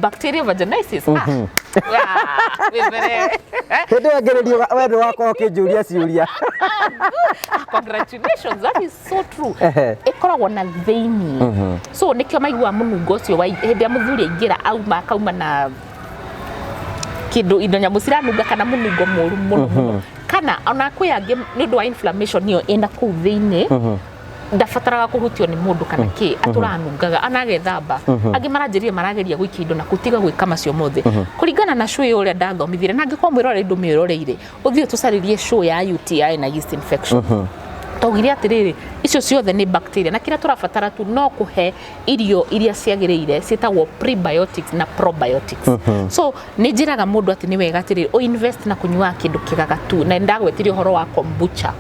Bacterial vaginosis. Ah, wĩ mbere. Hĩndĩ ĩyo ngĩrĩrio wendo wakwa ũkĩnjũria ciũria. Ah, congratulations, that is so true. Ĩkoragwo na thĩinĩ, so nĩkĩo maiguaga mũnungo ũcio wa hĩndĩ ĩrĩa mũthuri aingĩra auma akauma na kĩndũ, indo, nyamũ ciranunga kana mũnungo mũru mũno mũno, kana ona kwĩ angĩ nĩ ũndũ wa inflammation ĩyo ĩna kũu thĩinĩ, ndabataraga kũhutio nĩ mũndũ kana kĩ, atũranungaga ana agethamba. Angĩ maranjĩrire marageria gũikia indo na kũtiga gwĩka macio mothe kũringana na show ĩyo ũrĩa ndathomithire. Na angĩkorwo mwĩroreri ndũmĩroreire, ũthiĩ ũtũcarĩrie show ya UTI na yeast infection. Twaugire atĩrĩrĩ, icio ciothe nĩ bacteria, na kĩrĩa tũrabatara tu no kũhe irio iria ciagĩrĩire ciĩtagwo prebiotics na probiotics. So nĩ njĩraga mũndũ atĩ nĩ wega atĩrĩrĩ ũ invest na kũnyuaga kĩndũ kĩgagatu, na ndagwetirie ũhoro wa kombucha.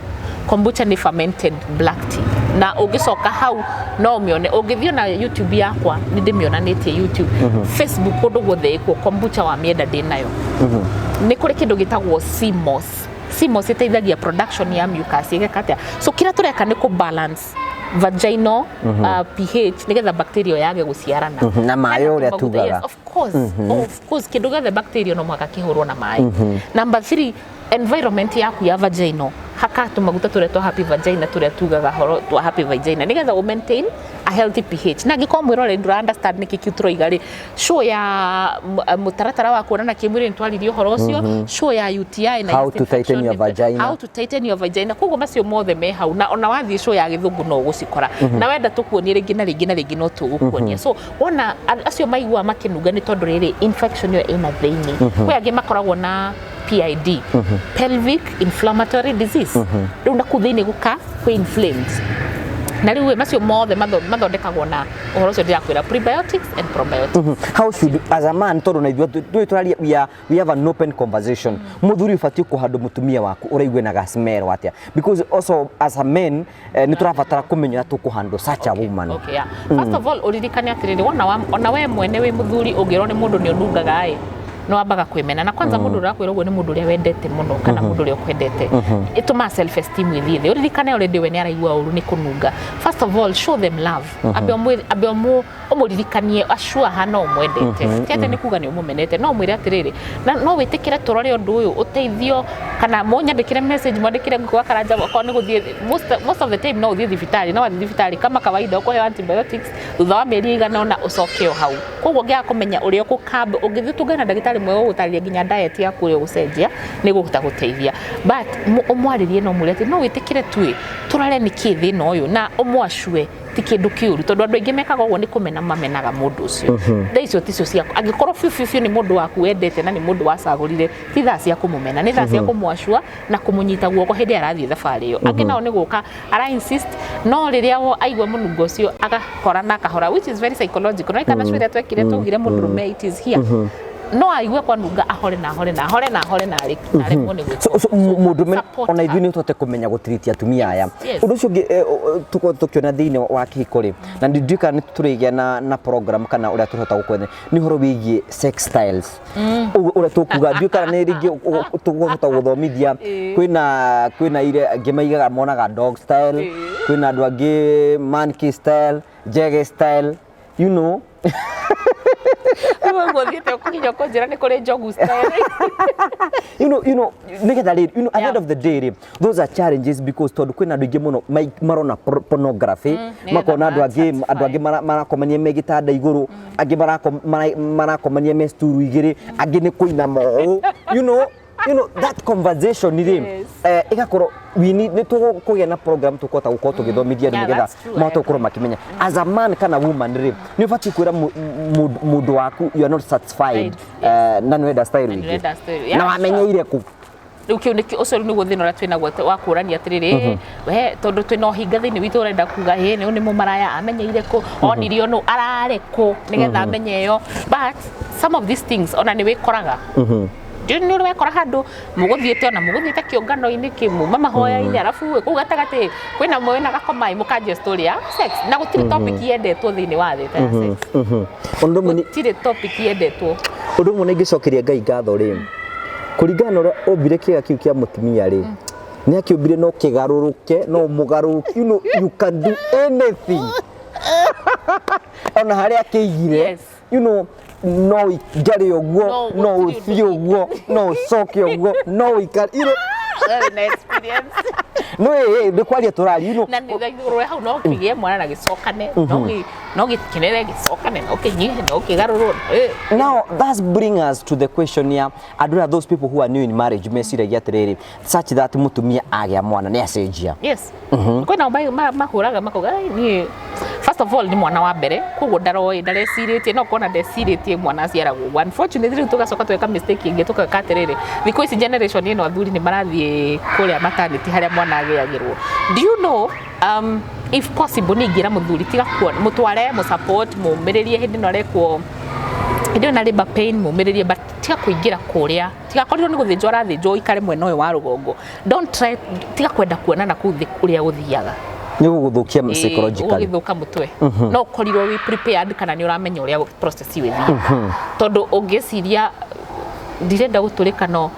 Kombucha nĩ fermented black tea, na ũngĩcoka hau no ũmĩone, ũngĩthiĩ na YouTube yakwa nĩ ndĩmĩonanĩtie YouTube, Facebook, kũndũ guothe ĩkuo. Kombucha wa mĩenda ndĩnayo. Nĩ kũrĩ kĩndũ gĩtagwo sea moss. Sea moss ĩteithagia production ya mucus ĩgeka atĩa. So kĩrĩa tũreka nĩ kũ balance vaginal pH nĩgetha bacteria yage gũciarana. Na maĩ Hena ũrĩa tũmaguta- tugaga. Yes, of course, of course, kĩndũ gĩothe bacteria no mũhaka kĩhũrwo na maĩ. Number three, environment yaku ya vaginal, haka tũmaguta tũrĩa twa happy vagina, tũrĩa tugaga horo twa happy vagina, nĩgetha ũ maintain a healthy pH. Na angĩkorwo mwĩroreri ndũra understand nĩkĩ kĩu tũroiga rĩ, show ya mũtaratara wa kuonana kĩmwĩrĩ nĩ twaririe ũhoro ũcio, show ya UTI na How yeast to tighten infection your vagina. How to tighten your vagina. Koguo macio mothe me hau, na ona wathiĩ show ya gĩthũngũ no ũgũcikora, na wenda tũkuonie rĩngĩ na rĩngĩ na rĩngĩ no tũgũkuonia. So wona acio maigua makĩnunga nĩ tondũ rĩrĩ infection ĩyo ĩna thĩinĩ. Kwĩ angĩ makoragwo na PID, pelvic inflammatory disease, rĩu na kũu thĩinĩ gũka kwĩ inflamed, na rĩu ĩ, macio mothe mathondekagwo na ũhoro ũcio ndĩrakwĩra, prebiotics and probiotics. How should, as a man, tondũ na ithuĩ tũĩ tũraria, we have an open conversation, mũthuri ũbatiĩ kũhandũ mũtumia waku ũraigue na gasmero atĩa? Because also as a man nĩ tũrabatara kũmenya tũkũhandle such a woman. Okay, yeah. First of all, ũririkane atĩrĩrĩ, wona ona we mwene wĩ mũthuri ũngĩrwo nĩ mũndũ nĩ ũnungaga ĩ, nĩ wambaga kwĩmena. Na kwanza mũndũ ũrakwĩra ũguo nĩ mũndũ ũrĩa wendete mũno kana mũndũ ũrĩa ũkwendete, ĩtũmaga self esteem ĩthiĩ thĩ. Ũririkane already we nĩ araigua ũru nĩ kũnunga. First of all, show them love. Ambe ũmũririkanie assure hana ũmwendete, ti atĩ nĩ kuga nĩ ũmũmenete, no ũmwĩre atĩrĩrĩ, na no wĩtĩkĩre tũrore ũndũ ũyũ, ũteithio, kana mũnyandĩkĩre message, mwandĩkĩre Ngũgĩ wa Karanja. Okorwo nĩ gũthiĩ, most of the time no ũthiĩ thibitarĩ, no wathiĩ thibitarĩ kama kawaida ũkũheo antibiotics, thutha wa mĩeri ĩigana ũna ũcoke o hau. Koguo ũngĩaga kũmenya ũrĩa ũkũkamba, ũngĩthiĩ ũtungane na ndagĩtarĩ mwega ũgũtarĩria nginya diet yaku ũrĩa ũgũcenjia nĩ gũkũhota gũteithia. But ũmwarĩrie no ũmwĩre atĩ no wĩtĩkĩre tuĩ tũrore nĩkĩ thĩna ũyũ, na ũmwacue ti kĩndũ kĩũru, tondũ andũ aingĩ mekaga ũguo nĩ kũmena mamenaga mũndũ ũcio. Thaa icio ticio ciaku. Angĩkorwo biũ biũ biũ nĩ mũndũ waku wendete na nĩ mũndũ wacagũrire, ti thaa cia kũmũmena, nĩ thaa cia kũmwacua na kũmũnyita guoko hĩndĩ ĩrĩa arathiĩ thabarĩ ĩyo. Angĩ nao nĩ gũka ara insist, no rĩrĩa aigua mũnungo ũcio agahora na akahora, which is very psychological. No ikana ĩrĩa twekire twaugire mũndũrũme, it is here. No aigue kwanunga, ahore na ahore na ahore na ahore na na aremwo nĩ gwĩka. So mũndũrũme Support ona ithuĩ her. nĩ tũhote kũmenya gũtiriti atumia aya. Yes. Ũndũ ũcio ũngĩ tũkorwo tũkĩona thĩinĩ wa kĩhiko rĩ, na ndiũĩ kana nĩ tũrĩgĩa na program kana ũrĩa tũrĩhota gũkwetha, nĩ ũhoro wĩgiĩ sex styles. Ũguo ũrĩa tũkuga, ndiũĩ kana nĩ rĩngĩ tũkũhota gũthomithia. Kwĩna ire angĩ maigaga monaga dog style, kwĩna andũ angĩ monkey style, njege style. Rĩu ũguo ũthiĩte ũkũnginya ũkũnjĩra nĩ kũrĩ njogu style. Nĩgetha rĩrĩ, at the end of the day rĩ, those are challenges because tondũ kwĩna andũ aingĩ mũno marona pornography, nĩgetha makona andũ angĩ, ma andũ angĩ marakomania me gĩtanda igũrũ, angĩ marakomania me sturu igĩrĩ, angĩ nĩ kũinama ũũ, that conversation rĩ, ĩgakorwo we need, nĩ tũkũgĩa na program tũkũhota gũkorwo tũgĩthomithia andũ Yeah, nĩgetha that's true, I mahote gũkorwo makĩmenya as a man kana woman rĩ, nĩ ũbatiĩ kwĩra mũndũ waku you are not satisfied, na nĩ wenda style Na nĩ ĩngĩ. ũrenda style, yeah, Na wamenyeire kũ? Rĩu kĩu nĩkĩo ũcio rĩu nĩguo thĩna ũrĩa twĩnaguo wa kũrania atĩrĩrĩ, we tondũ twĩna ũhinga thĩinĩ witũ, ũrenda kuga ĩ nĩ nĩ mũmaraya, amenyeire kũ, onirio nũ, ararĩ kũ nĩgetha amenye ĩyo. But some of these things ona nĩ wĩkoraga, ndiũĩ nĩ ũrĩ wekora handũ mũgũthiĩte, ona mũgũthiĩte kĩũngano-inĩ kĩmuma mahoya-inĩ, arabu kũu gatagatĩ kwĩna mwĩna gakomai, mũkanjia story ya sex, na gũtirĩ topic yendetwo thĩinĩ wa thĩ ta ya sex. Ũndũ ũmwe nĩ Gũtirĩ topic yendetwo. Ũndũ ũmwe nĩ ingĩcokeria Ngai ngatho rĩ, kũringana na ũrĩa ombire kĩga kĩu kĩa mũtumia rĩ, nĩ akĩũmbire no kĩgarũrũke, no mũgarũrũke, you can do anything ona harĩa akĩigire. No ũingare ũguo, No no gũtirĩ ũthiĩ ũguo, no ũcoke ũguo, no ũikare. Wewe na experience. No ĩ nĩ kwaria tũraria. Na nĩ igũrũ hau no kĩgĩe mwana na gĩcokane, no gĩkenere gĩcokane, no kĩnyihe, no kĩgarũrwo. Now that's bring us to the question ya andũ aya, those people who are new in marriage, meciragia atĩrĩrĩ, such that mũtumia agĩa mwana nĩ acenjia. Yes, kwĩna mahũraga makauga, "Ai, niĩ first of all nĩ mwana wa mbere, koguo ndaroĩ, ndarecirĩtie, no kona ndecirĩtie mwana aciaragwo ũguo." Unfortunately, rĩu tũgacoka tweka mistake ĩngĩ, tũgeka atĩrĩrĩ, thikũ ici generation ĩno athuri nĩ marathiĩ kũrĩa maternity harĩa mwana agĩagĩrwo. Do you know, if possible, nĩ ingĩra mũthuri tiga kuona, mũtware, mũsupport, mũmĩrĩrie hĩndĩ ĩno arekwo, hĩndĩ ĩyo na labor pain, mũmĩrĩrie, but tiga kũingĩra kũrĩa, tigakorirwo nĩ gũthĩnjwo arathĩnjwo, ũikare mwena ũyũ wa rũgongo. Don't try, tiga kwenda kuona na kũu thĩ ũrĩa gũthiaga. Nĩ gũgũthũkia psychologically. Ũgũgĩthũka mũtwe. No ũkorirwo wĩ prepared kana nĩ ũramenya ũrĩa process ĩyo ĩthiaga, tondũ ũngĩciria ndirenda gũtũrĩka, no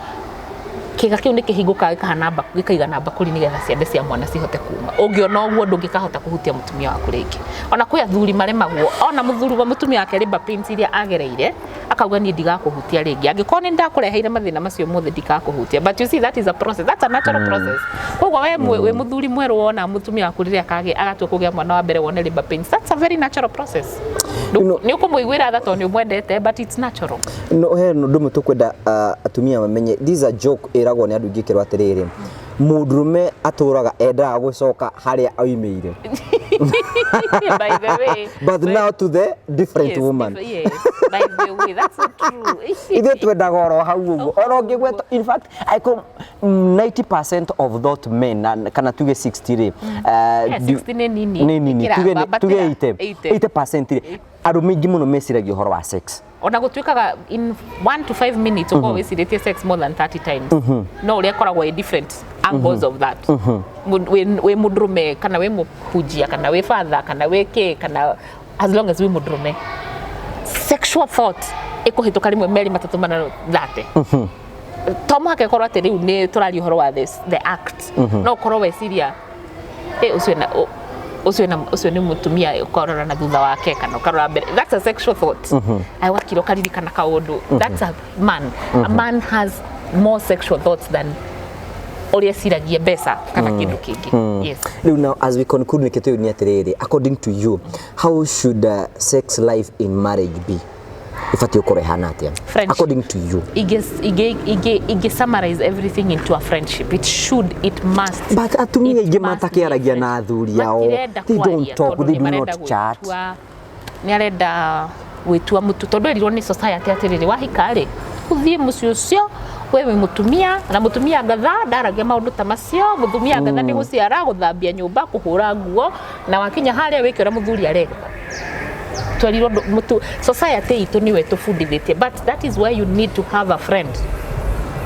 kĩga kĩu nĩ kĩhingũkaga gĩkahana gĩkaigana mbakũri nĩgetha ciande cia mwana cihote kuma. Ũngĩona ũguo, ndũngĩkahota kũhutia mũtumia waku rĩngĩ. Ona kwĩ athuri maremagwo, ona mũthuri wa mũtumia wake labor pains iria agereire, akauga, "Niĩ ndigakũhutia rĩngĩ, angĩkorwo nĩ ndakũreheire mathĩna macio mothe, ndikakũhutia." But you see, that is a process, that's a natural process. Koguo we wĩ mũthuri mwerũ, wona mũtumia waku rĩrĩa akagĩa, agatua kũgĩa mwana wa mbere, wone labor pains, that's a very natural process. Nĩ ũkũmũiguĩra tha tondũ nĩ ũmwendete, but it's natural. No he ũndũ ũmwe tũkwenda atumia mamenye. This is a joke ĩragwo nĩ andũ aingĩ, ĩkerwo atĩrĩrĩ, mũndũrũme atũraga endaga gũcoka harĩa oimĩire. By the way, but now to the different woman. Yes, by the way, that's so true. Ithuĩ twendaga oro hau ũguo, oro ũngĩgweta. In fact, I come 90% of that men kana tuge 60 rĩ, Yeah, 60 nĩ nini. Nĩ nini. Ĩkĩra, Tuge bambatĩra, tuge 80. 80. 80% rĩ, arũme aingĩ mũno meciragia ũhoro wa sex. Ona gũtuĩkaga in 1 to 5 minutes ũkorwo wĩcirĩtie sex more than 30 times, no ũrĩa ĩkoragwo ĩ different angles of that. Wĩ mũndũrũme kana wĩ mũhunjia kana wĩ father kana wĩ kĩ, kana as long as wĩ mũndũrũme, sexual thought ĩkũhĩtũka rĩmwe, merĩ, matatũ, mana, 30. To mũhaka ĩkorwo atĩ rĩu nĩ tũraria ũhoro wa this the act, no ũkorwo weciria, "Ĩ, ũcio na ũcio na ũcio nĩ mũtumia," ũkarora na thutha wake kana ũkarora mbere. That's a sexual thought. Ai, wakira ũkaririkana kaũndũ. That's a man. A man has more sexual thoughts than ũrĩa eciragia mbeca kana kĩndũ kĩngĩ, yes. Rĩu now, as we conclude, nĩkĩ tũyũ nĩ atĩrĩrĩ, according to you, how should sex life in marriage be? Ĩbatiĩ gũkorwo ĩhana atĩa? Friendship. According to you. Ingĩ summarize everything into a friendship. It should, it must. But atumia It aingĩ must be matakĩaragia na athuri ao. Matirenda They don't kwaria talk, tondũ they nĩ do marenda not chat. Nĩ arenda gwĩtua mũtu, tondũ erirwo nĩ society atĩrĩrĩ, wahika rĩ, ũthiĩ mũciĩ ũcio we wĩ mũtumia, na mũtumia ngatha ndaragia maũndũ ta macio. Mũtumia ngatha nĩ gũciara, gũthambia nyũmba, kũhũra nguo, na wakinya harĩa wĩke ũrĩa mũthuri areka. Twerirwo mũtu society itũ nĩwe tũbundithĩtie, but that is why you need to have a friend.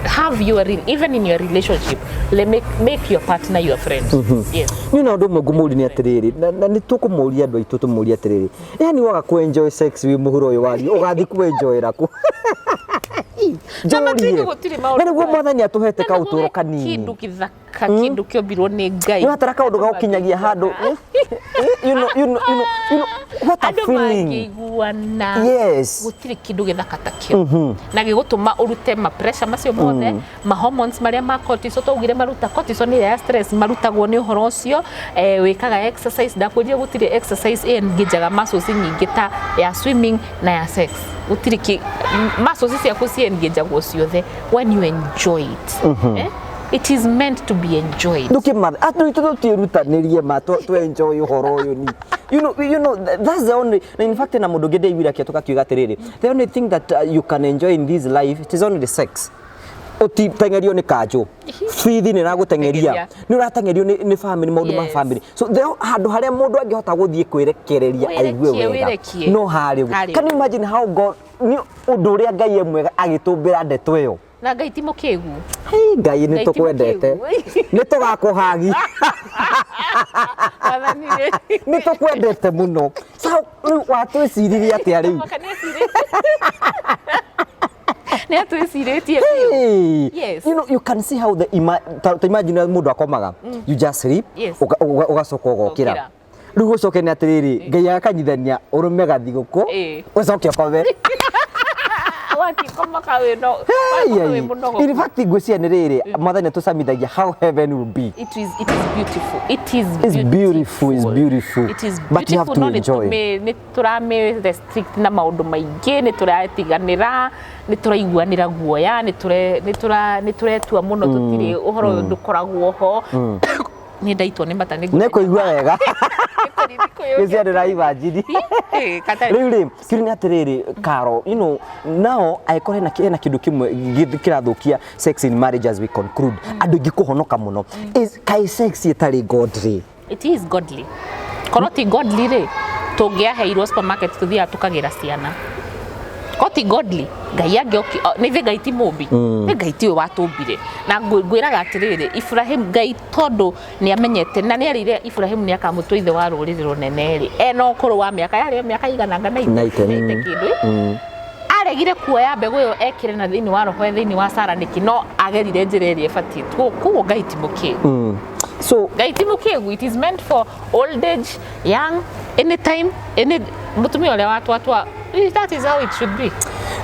Have your even in your relationship, le make your partner your friend. Yes. Niĩ na ũndũ ũmwe ngũmũria nĩ atĩrĩrĩ, na nĩ tũkũmũria andũ aitũ, tũmũrie atĩrĩrĩ, yani waga kũ enjoy sex wĩ mũhuro ũyũ wario, ũgathiĩ kũ-enjoyĩra kũ? Na Njũrie. matuĩke gũtirĩ maũndũ Na nĩguo maya. Mwathani atũhete Na nĩguo kaũtũro kanini. Kĩndũ gĩthaka, kĩndũ kĩombirwo nĩ Ngai. Nĩ watara kaũndũ gagũkinyagia handũ, what a Andũ feeling. mangĩiguana, gũtirĩ kĩndũ gĩthaka ta kĩo na gĩgũtũma ũrute ma pressure macio mothe, ma hormones marĩa ma cortisol twaugire maruta. Cortisol nĩ ĩrĩa ya stress, marutagwo nĩ ũhoro ũcio. Wĩkaga exercise, ndakwĩrire gũtirĩ exercise ĩengajaga muscles nyingĩ ta ya swimming na ya sex. Gũtirĩ muscles ciaku ciengejagwo ciothe when you enjoy it. It is meant to be enjoyed. Ndũkĩmatha andũ itũ tũtiĩrutanĩrie ma tũ enjoy ũhoro ũyũ ni that's the only, na in fact na mũndũ ũngĩ ndĩiguire akĩatũka akiuga atĩrĩrĩ, the only thing that you can enjoy in this life, it is only the sex. Ũtiteng'erio nĩ kanjũ, bithi nĩ ĩragũteng'eria, Teng'eria. nĩ ũrateng'erio nĩ family, maũndũ ma family. So handũ harĩa mũndũ angĩhota gũthiĩ kwĩrekereria aigue Wĩrekie, wega wĩrekie. no harĩa ũguo. Harĩa Can you ũguo. imagine how God, nĩ ũndũ ũrĩa Ngai e mwega agĩtũmbĩra ndeto ĩyo? Na Ngai ti mũkĩgu. Hey, Ngai nĩ Ngai ti tũkwendete. mũkĩgu. Nĩ tũgakũhagi. Wathani rĩ. Nĩ tũkwendete mũno. So rĩu watwĩciririe atĩa rĩu? Mũhaka nĩ atwĩcirĩtie biũ. Hey, you can see how the ta imagine mũndũ akomaga, you just sleep, ũgacoka ũgokĩra. Ũkĩra. Rĩu gũcoke nĩ atĩrĩrĩ, Ngai agakanyithania ũrũme gathigũkũ, ũcoke ũkome. Wakĩkoma kawĩ no Hey, wakoma wĩ mũnogoku. In fact, ngwĩciria nĩ rĩrĩ, Mwathani atũcamithagia how heaven will be. It is beautiful. It is It's beautiful, it's beautiful. It is But you have beautiful, to no enjoy. nĩ tũramĩ restrict na maũndũ maingĩ, nĩ tũratiganĩra, nĩ tũraiguanĩra guoya, nĩ tũretua mũno, tũtirĩ ũhoro ũyũ ndũkoragwo ho. Nĩ ndaitwo nĩ mata nĩ Nĩ kũigua wega. Ngwĩciria ndĩraimagine. Rĩu rĩ, kĩũria nĩ atĩrĩrĩ, Karo, now angĩkorwo hena kĩndũ kĩmwe kĩrathũkia sex in marriage, as we conclude, andũ aingĩ kũhonoka mũno is kaĩ sex ĩtarĩ godly? It is godly. Korwo ti godly rĩ, tũngĩaheirwo supermarket tũthiaga tũkagĩra ciana? Korwo ti godly, Ngai angĩoki nĩ ithe Ngai ti mũmbi, nĩ Ngai tiwe watũmbire. Na ngwĩraga atĩrĩrĩ, Ibrahim, Ngai tondũ nĩ amenyete na nĩ erĩire Ibrahim nĩ akamũtua ithe wa rũrĩrĩ rũnene rĩ, ena ũkũrũ wa mĩaka yarĩ mĩaka igananga na 90. kĩndũ, aregire kuoya mbegũ ĩyo ekĩre na thĩinĩ wa roho thĩinĩ wa Sara nĩkĩ? No agerire njĩra ĩrĩa ĩbatiĩ. Koguo Ngai ti mũkĩgu. So Ngai ti mũkĩgu. It is meant for old age, young, anytime, any mũtumia ũrĩa watwatwa, that is how it should be.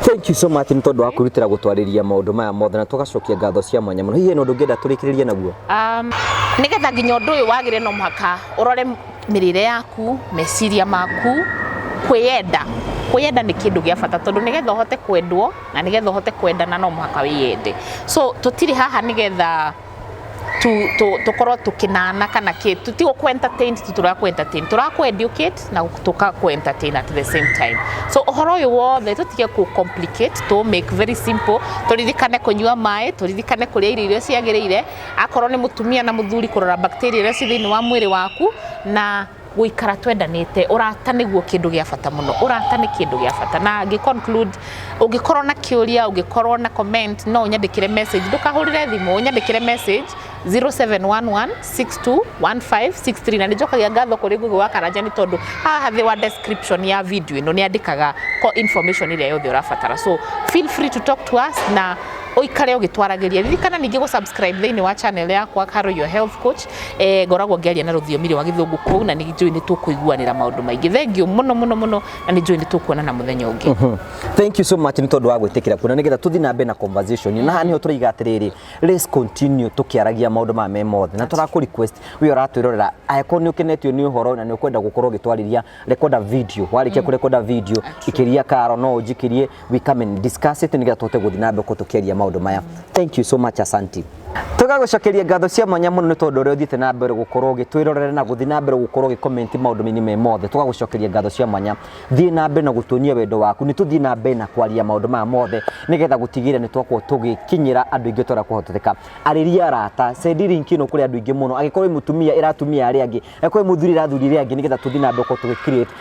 Thank you so much nĩ tondũ wa kwĩrutĩra gũtwarĩria maũndũ maya mothe, na tũgacokia ngatho cia mwanya mũno. Hihi hena ũndũ ũngĩenda tũrĩkĩrĩrie naguo? Nĩgetha nginya ũndũ ũyũ wagĩre, no mũhaka ũrore mĩrĩre yaku, meciria maku, kwĩyenda. Kwĩyenda nĩ kĩndũ gĩa bata, tondũ nĩgetha ũhote kwendwo na nĩgetha ũhote kwendana no mũhaka wĩyende. So tũtirĩ haha nĩgetha tukorwo tukinana kana kä tutigo ku entertain tu, tũrakũ entertain, tũrakũ educate na tũkakũ entertain at the same time. So ũhoro ũyũ wothe tũtige kũ complicate, to make very simple. Tũririkane kũnyua maĩ, tũririkane kũrĩa irio iria ciagĩrĩire, akorwo nĩ mũtumia na mũthuri kũrora bacteria iria ci thĩinĩ wa mwĩrĩ waku, na gũikara twendanĩte. Ũrata nĩguo kĩndũ gĩa bata mũno. Ũrata nĩ kĩndũ gĩa bata. Na ngĩ conclude, ũngĩkorwo na kĩũria, ũngĩkorwo na comment, no ũnyandĩkĩre message, ndũkahũrĩre thimũ, ũnyandĩkĩre message 0711621563. Na nĩ njokagia ngatho kũrĩ Google wa Karanja, nĩ tondũ haha thĩ wa description ya video ĩno nĩ andĩkaga ko information ĩrĩa yothe ũrabatara. So feel free to talk to us na ũikare ũgĩtwaragĩria. Ririkana ningĩ gũ subscribe thĩinĩ wa channel yakwa, Caro Your Health Coach. Ngoragwo ngĩaria na rũthiomi rwa gĩthũngũ kũu, na nĩ njũĩ nĩ tũkũiguanĩra maũndũ maingĩ. Thank you mũno mũno mũno, na nĩ njũĩ nĩ tũkuonana mũthenya ũngĩ. Thank you so much nĩ tondũ wa gwĩtĩkĩra kuona nĩgetha tũthiĩ na mbere na conversation. Na haha nĩho tũraiga atĩrĩrĩ, let's continue tũkĩaragia maũndũ maya me mothe, na tũrakũ request we ũratwĩrorera, angĩkorwo nĩ ũkenetio nĩ ũhoro na nĩ ũkwenda gũkorwo ũgĩtwarĩria, rekoda video. Warĩkia kũrekoda video, ikĩria Karo, no ũnjikĩrie, we come and discuss it nĩgetha tũhote gũthiĩ na mbere tũkĩaria maũndũ maya. Thank you so much, asanti. Tũgagũcokeria ngatho cia mwanya mũno nĩ tondũ ũrĩa ũthiĩte na mbere gũkorwo ũgĩtwĩrorera na gũthiĩ na mbere gũkorwo ũgĩkomenti maũndũ-inĩ me mothe. Tũgagũcokeria ngatho cia mwanya. Thiĩ na mbere na gũtuonia wendo waku. Nĩ tũthiĩ na mbere na kwaria maũndũ maya mothe nĩgetha gũtigĩrĩra nĩ twakorwo tũgĩkinyĩra andũ aingĩ ta ũrĩa kũhotekeka. Arĩria arata, send link ĩno kũrĩ andũ aingĩ mũno. Angĩkorwo wĩ mũtumia ĩra atumia arĩa angĩ, angĩkorwo wĩ mũthuri ĩra athuri arĩa angĩ nĩgetha tũthiĩ na mbere gũkorwo tũgĩ create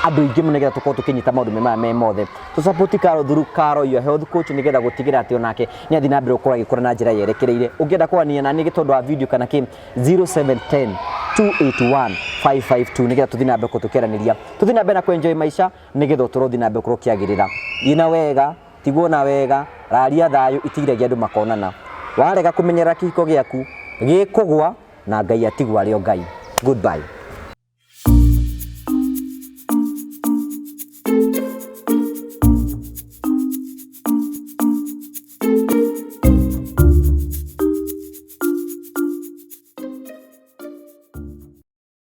andũ aingĩ mũno nĩgetha tũkorwo tũkĩnyita maũndũ me maya me mothe. Tũ support Caro through Caro your health coach nĩgetha gũtigĩrĩra atĩ onake nĩ athiĩ na mbere gũkorwo agĩkũra na njĩra yerekereire. Ũngĩenda kwaria na niĩ tondũ wa video kana kĩ 0710 281 552 nĩgetha tũthiĩ na mbere gũkorwo tũkĩaranĩria. Tũthiĩ na mbere na kũ enjoy maica nĩgetha ũtũũro ũthiĩ na mbere gũkorwo ũkĩagĩrĩra. Thiĩ na wega, tigwo na wega, raria thayũ itigiragia andũ makonana. Warega kũmenyerera kĩhiko gĩaku gĩkũgwa na Ngai atigwo arĩ o Ngai. Goodbye.